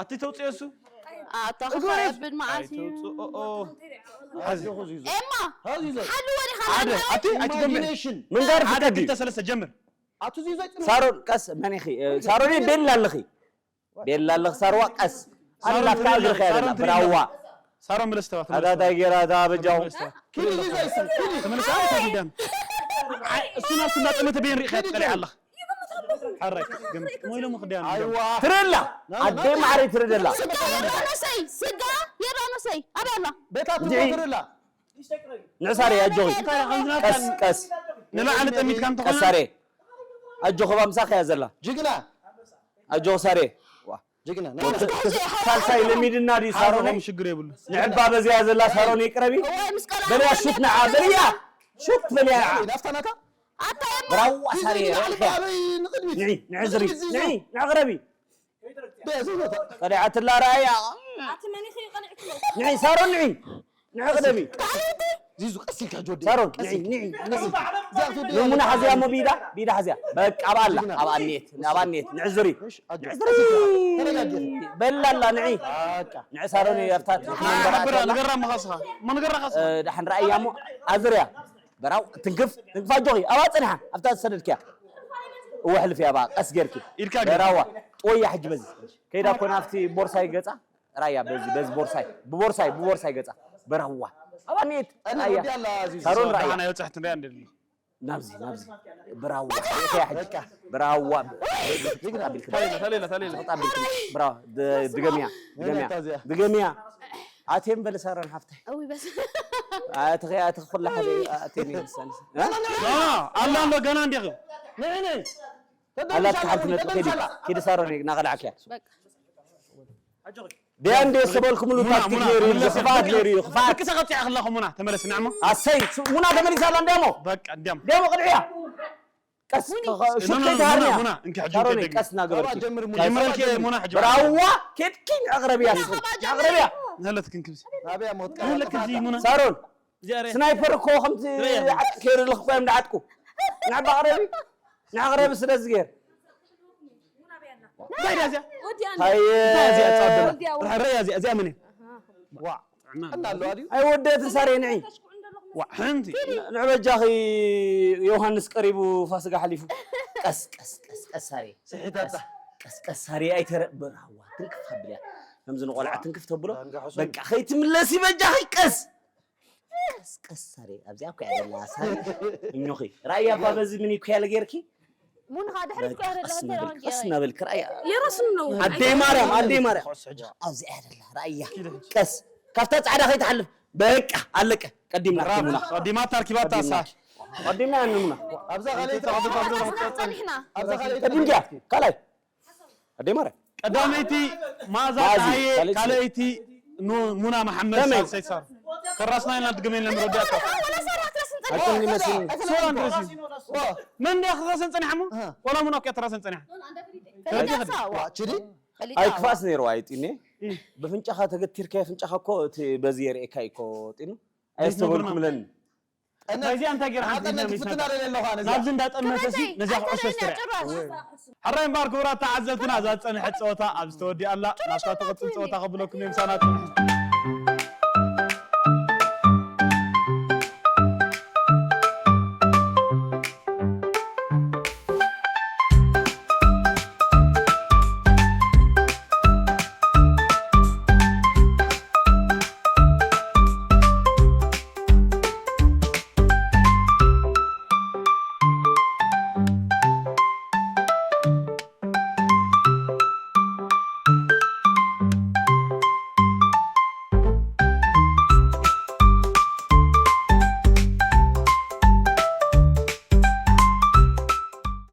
ኣቲ ተውፅኦ እሱ ኣታ ክኸብል መዓስ እዩ ተውፅኦ ኤማ ሓሉ ወዲኻ ሓደ ኣቲ ኣይትገምበል ምንጋር ሓደ ፍቀድ ክልተ ሰለስተ ጀምር ሳሮን ቀስ መን ኢኺ ሳሮን ቤላ ኣለኺ ቤላ ኣለኺ ሳርዋ ቀስ ኣላካ እግርኻ ያለና ብራዋ ሳሮን ምለስ ተባ ኣዳታይ ጌራ እታ በጃው ትምልስ ኣለ ተግዳም እሱና ስና ጥመተ ቤን ሪኢኻ ትቀልዕ ኣለኻ ሓራይ ገምት ሞይሎም ክዳን ትርላ ኣደይ ማዕረይ ትርደላ ስጋ የራመሰይ ስጋ የራመሰይ ኣበላ ቤታ ትሞትርላ ንዕሳሪ ኣጆኺ ቀስ ቀስ ንላዕሊ ጠሚትካ እንተኾነ ቀሳሬ ኣጆኺ ባምሳኺ እያ ዘላ ጅግና ኣጆኺ ሳሬ ጅግና ሳልሳይ ለሚድና ድዩ ሳሮነይ ሓዞም ሽግር የብሉ ንዕባ በዚያ ዘላ ሳሮነይ ቅረቢ በልያ ሹት ንዓ በልያ ሹት በልያ ንዓ ናፍታ ናታ ኣታ የማ ብራዋ ሳሬ ላዕሊ ረኢኽያ በለይ ንቕድሚት ንዒ ንዕዝሪ ንዒ ንዕቕረቢ በያዘይኖታ ቀዲዓትላ ረኣያ ንዒ ሳሮን ንዒ ንዕቕደሚ ዚዙ ቀስ ኢልካ ሕጂ ወዲ ሳሮን ንዒ ንዒ ንዒ ንሙና ሓዚያ እሞ ቢዳ ቢዳ ሓዚያ በቃ ኣብኣላ ኣብኣኔት ኣብኣኔት ንዕዝሪ ንዕዝሪ በላላ ንዒ ንዒ ሳሮን ኣብታት ሓብራ ንገራ መኻስኻ እሞ ንገራ ካስኻ ዳሕን ረኣያ እሞ ኣዝርያ በራው ትንክፍ ትንክፍ ኣጆኺ ኣብኣ ጸኒሓ ኣብታ ዝሰደድክያ እወ ሕልፍያ ኣብኣ ቀስ ጌርኪ ኢድካ ገይር። በራዋ ጥወያ ሕጂ በዚ ከይዳ ኮና ኣብቲ ቦርሳይ ገጻ ራያ በዚ በዚ ቦርሳይ ብቦርሳይ ብቦርሳይ ገጻ በራዋ ኣብኣ ኔት ራያ ወዲ ኣላ ዚዙ ሳሮን ራያ ደሓና ይበፅሕ ትንሪያ እንደ ናብዚ ናብዚ ብራዋ እያ ሕጂ ብራዋ ተሌላ ተሌላ ተሌላ ብራዋ ድገምያ ድገምያ ድገምያ ኣቴም በለ ሳሮን ሓፍታይ እዊ በስ ኣትኸ ኣትኸ ኩላ ሓደ ኣቴም ይልሳን ኣላ ኣሎ ገና እንዲኹ ኣላትካ ሓንቲ ነጥቢ ከዲ ኪዲ ሳሮን ናኸልዓክያ በቃ ደያ እንደ ሰበልኩምሉ ታክቲክ ነይሩ እዩ ክፍኣት ነይሩ እዩ ክፍኣት ክሰኸት ያኽላ ሙና ተመለስ ናዕሞ ኣሰይ ሱ- ሙና ተመሊሳ ኣላ እንዲያሞ በቃ እንዲያም እንዲያሞ ቅድዕያ ቀስ ሹት ከይትሃርንያ ሙና እንካ ሕጂ ሳሮን ከይደግም ቀስ እናገበርኪ ጀምር ሙሉ ጀምረልኪ ሙና ሕጂ ብራዋ ኬድኪ ንዕቕረብያ ሱ ንዕቕረብያ ንህለት ክንክብሲ ናብያ ሞት ንህለት ክዚ ሙና ሳሮን እዚኣ ርያ ስናይፐር እኮ ከምቲ ዓጥቂ ከይርልኽ እኮ እዮም ድዓጥቁ ንዕባ ቅረቢ ንዕቕረቢ ስለ ዝገር እንታይ ድያ እዚኣ ታየ እንታይ እዚኣ ጻወደላ ርያ እዚኣ እዚኣ መን እያ ዋ እና ኣለዋ ድዩ ኣይወደትን ሳሬ ንዒ ዋ ሓንቲ ንዕበጃኺ ዮሃንስ ቀሪቡ ፋስጋ ሓሊፉ ቀስ ቀስ ቀስ ቀስ ሳሬ ስሒታታ ቀስ ቀስ ሳሬ ኣይተረብራዋ ትንክፍ ኣብልያ ከምዚ ንቆልዓ ትንክፍ ተብሎ በቃ ከይትምለሲ በጃኺ ቀስ ቀስ ቀስ ሳሬ ኣብዚኣ እኮ ያለና ሳሬ እኞኺ ራእያ እኳ በዚ ምን ይኮ ያለ ጌርኪ ሙንኻ ድሕሪት እኮ ያደላ ቀስ እናበልኪ ቀስ እናበልኪ ራእያ የረስኑ ነው ኣደይ ማርያም ኣደይ ማርያም ኣብዚኣ ያደላ ራእያ ቀስ ካብታ ጻዕዳ ከይትሓልፍ በቃ ኣለቀ ቀዲምና ሙና ቀዲማታ ኣርኪባታ ሳ ቀዲምና ያንሙና ኣብዛ ካልኣይቲ ጸኒሕና ኣብዛ ካልኣይቲ ቀዲምኪያ ካልኣይ ኣደይ ማርያም ቀዳመይቲ መኣዛ መኣዚ፣ ጸሃየ ካልኣይቲ ካልኣይቲ ኑ- ሙና መሓመድ ከመይ? ሳልሰይ ሳር ከራስና ኢና ድግመ ኢልና ንረዳእካ ኣይኮን ይመስል ሶላ ንረሲ መን እንዲያ ክራሰን ጸኒሓ እሞ ዋላ ሙና እኮ እያ ትራሰን ጸኒሓ ችዲ ኣይክፋስ ነይሩ ኣይጢኔ ብፍንጫኻ ተገቲርካ ፍንጫኻ እኮ እቲ በዚ የርእካ እኮ ጢኑ ኣየስተበልኩምለኒ ናይዚኣ እንታይ ገይራ ሓንቲ ኣጠነ ኢድና ክፍትና ሚስና ለለ ኣለኻ ነዚ ናብዚ እንዳጠመተሲ ነዚኣ ኩዕሶ ስተርያ ሕራይ እምበኣር ክቡራት ተዓዘብትና እዛ ዝፀንሐት ፀወታ ኣብዚ ተወዲኣ ኣላ ናብታ ትቕፅል ፀወታ ከብለኩም እዮም ሳናት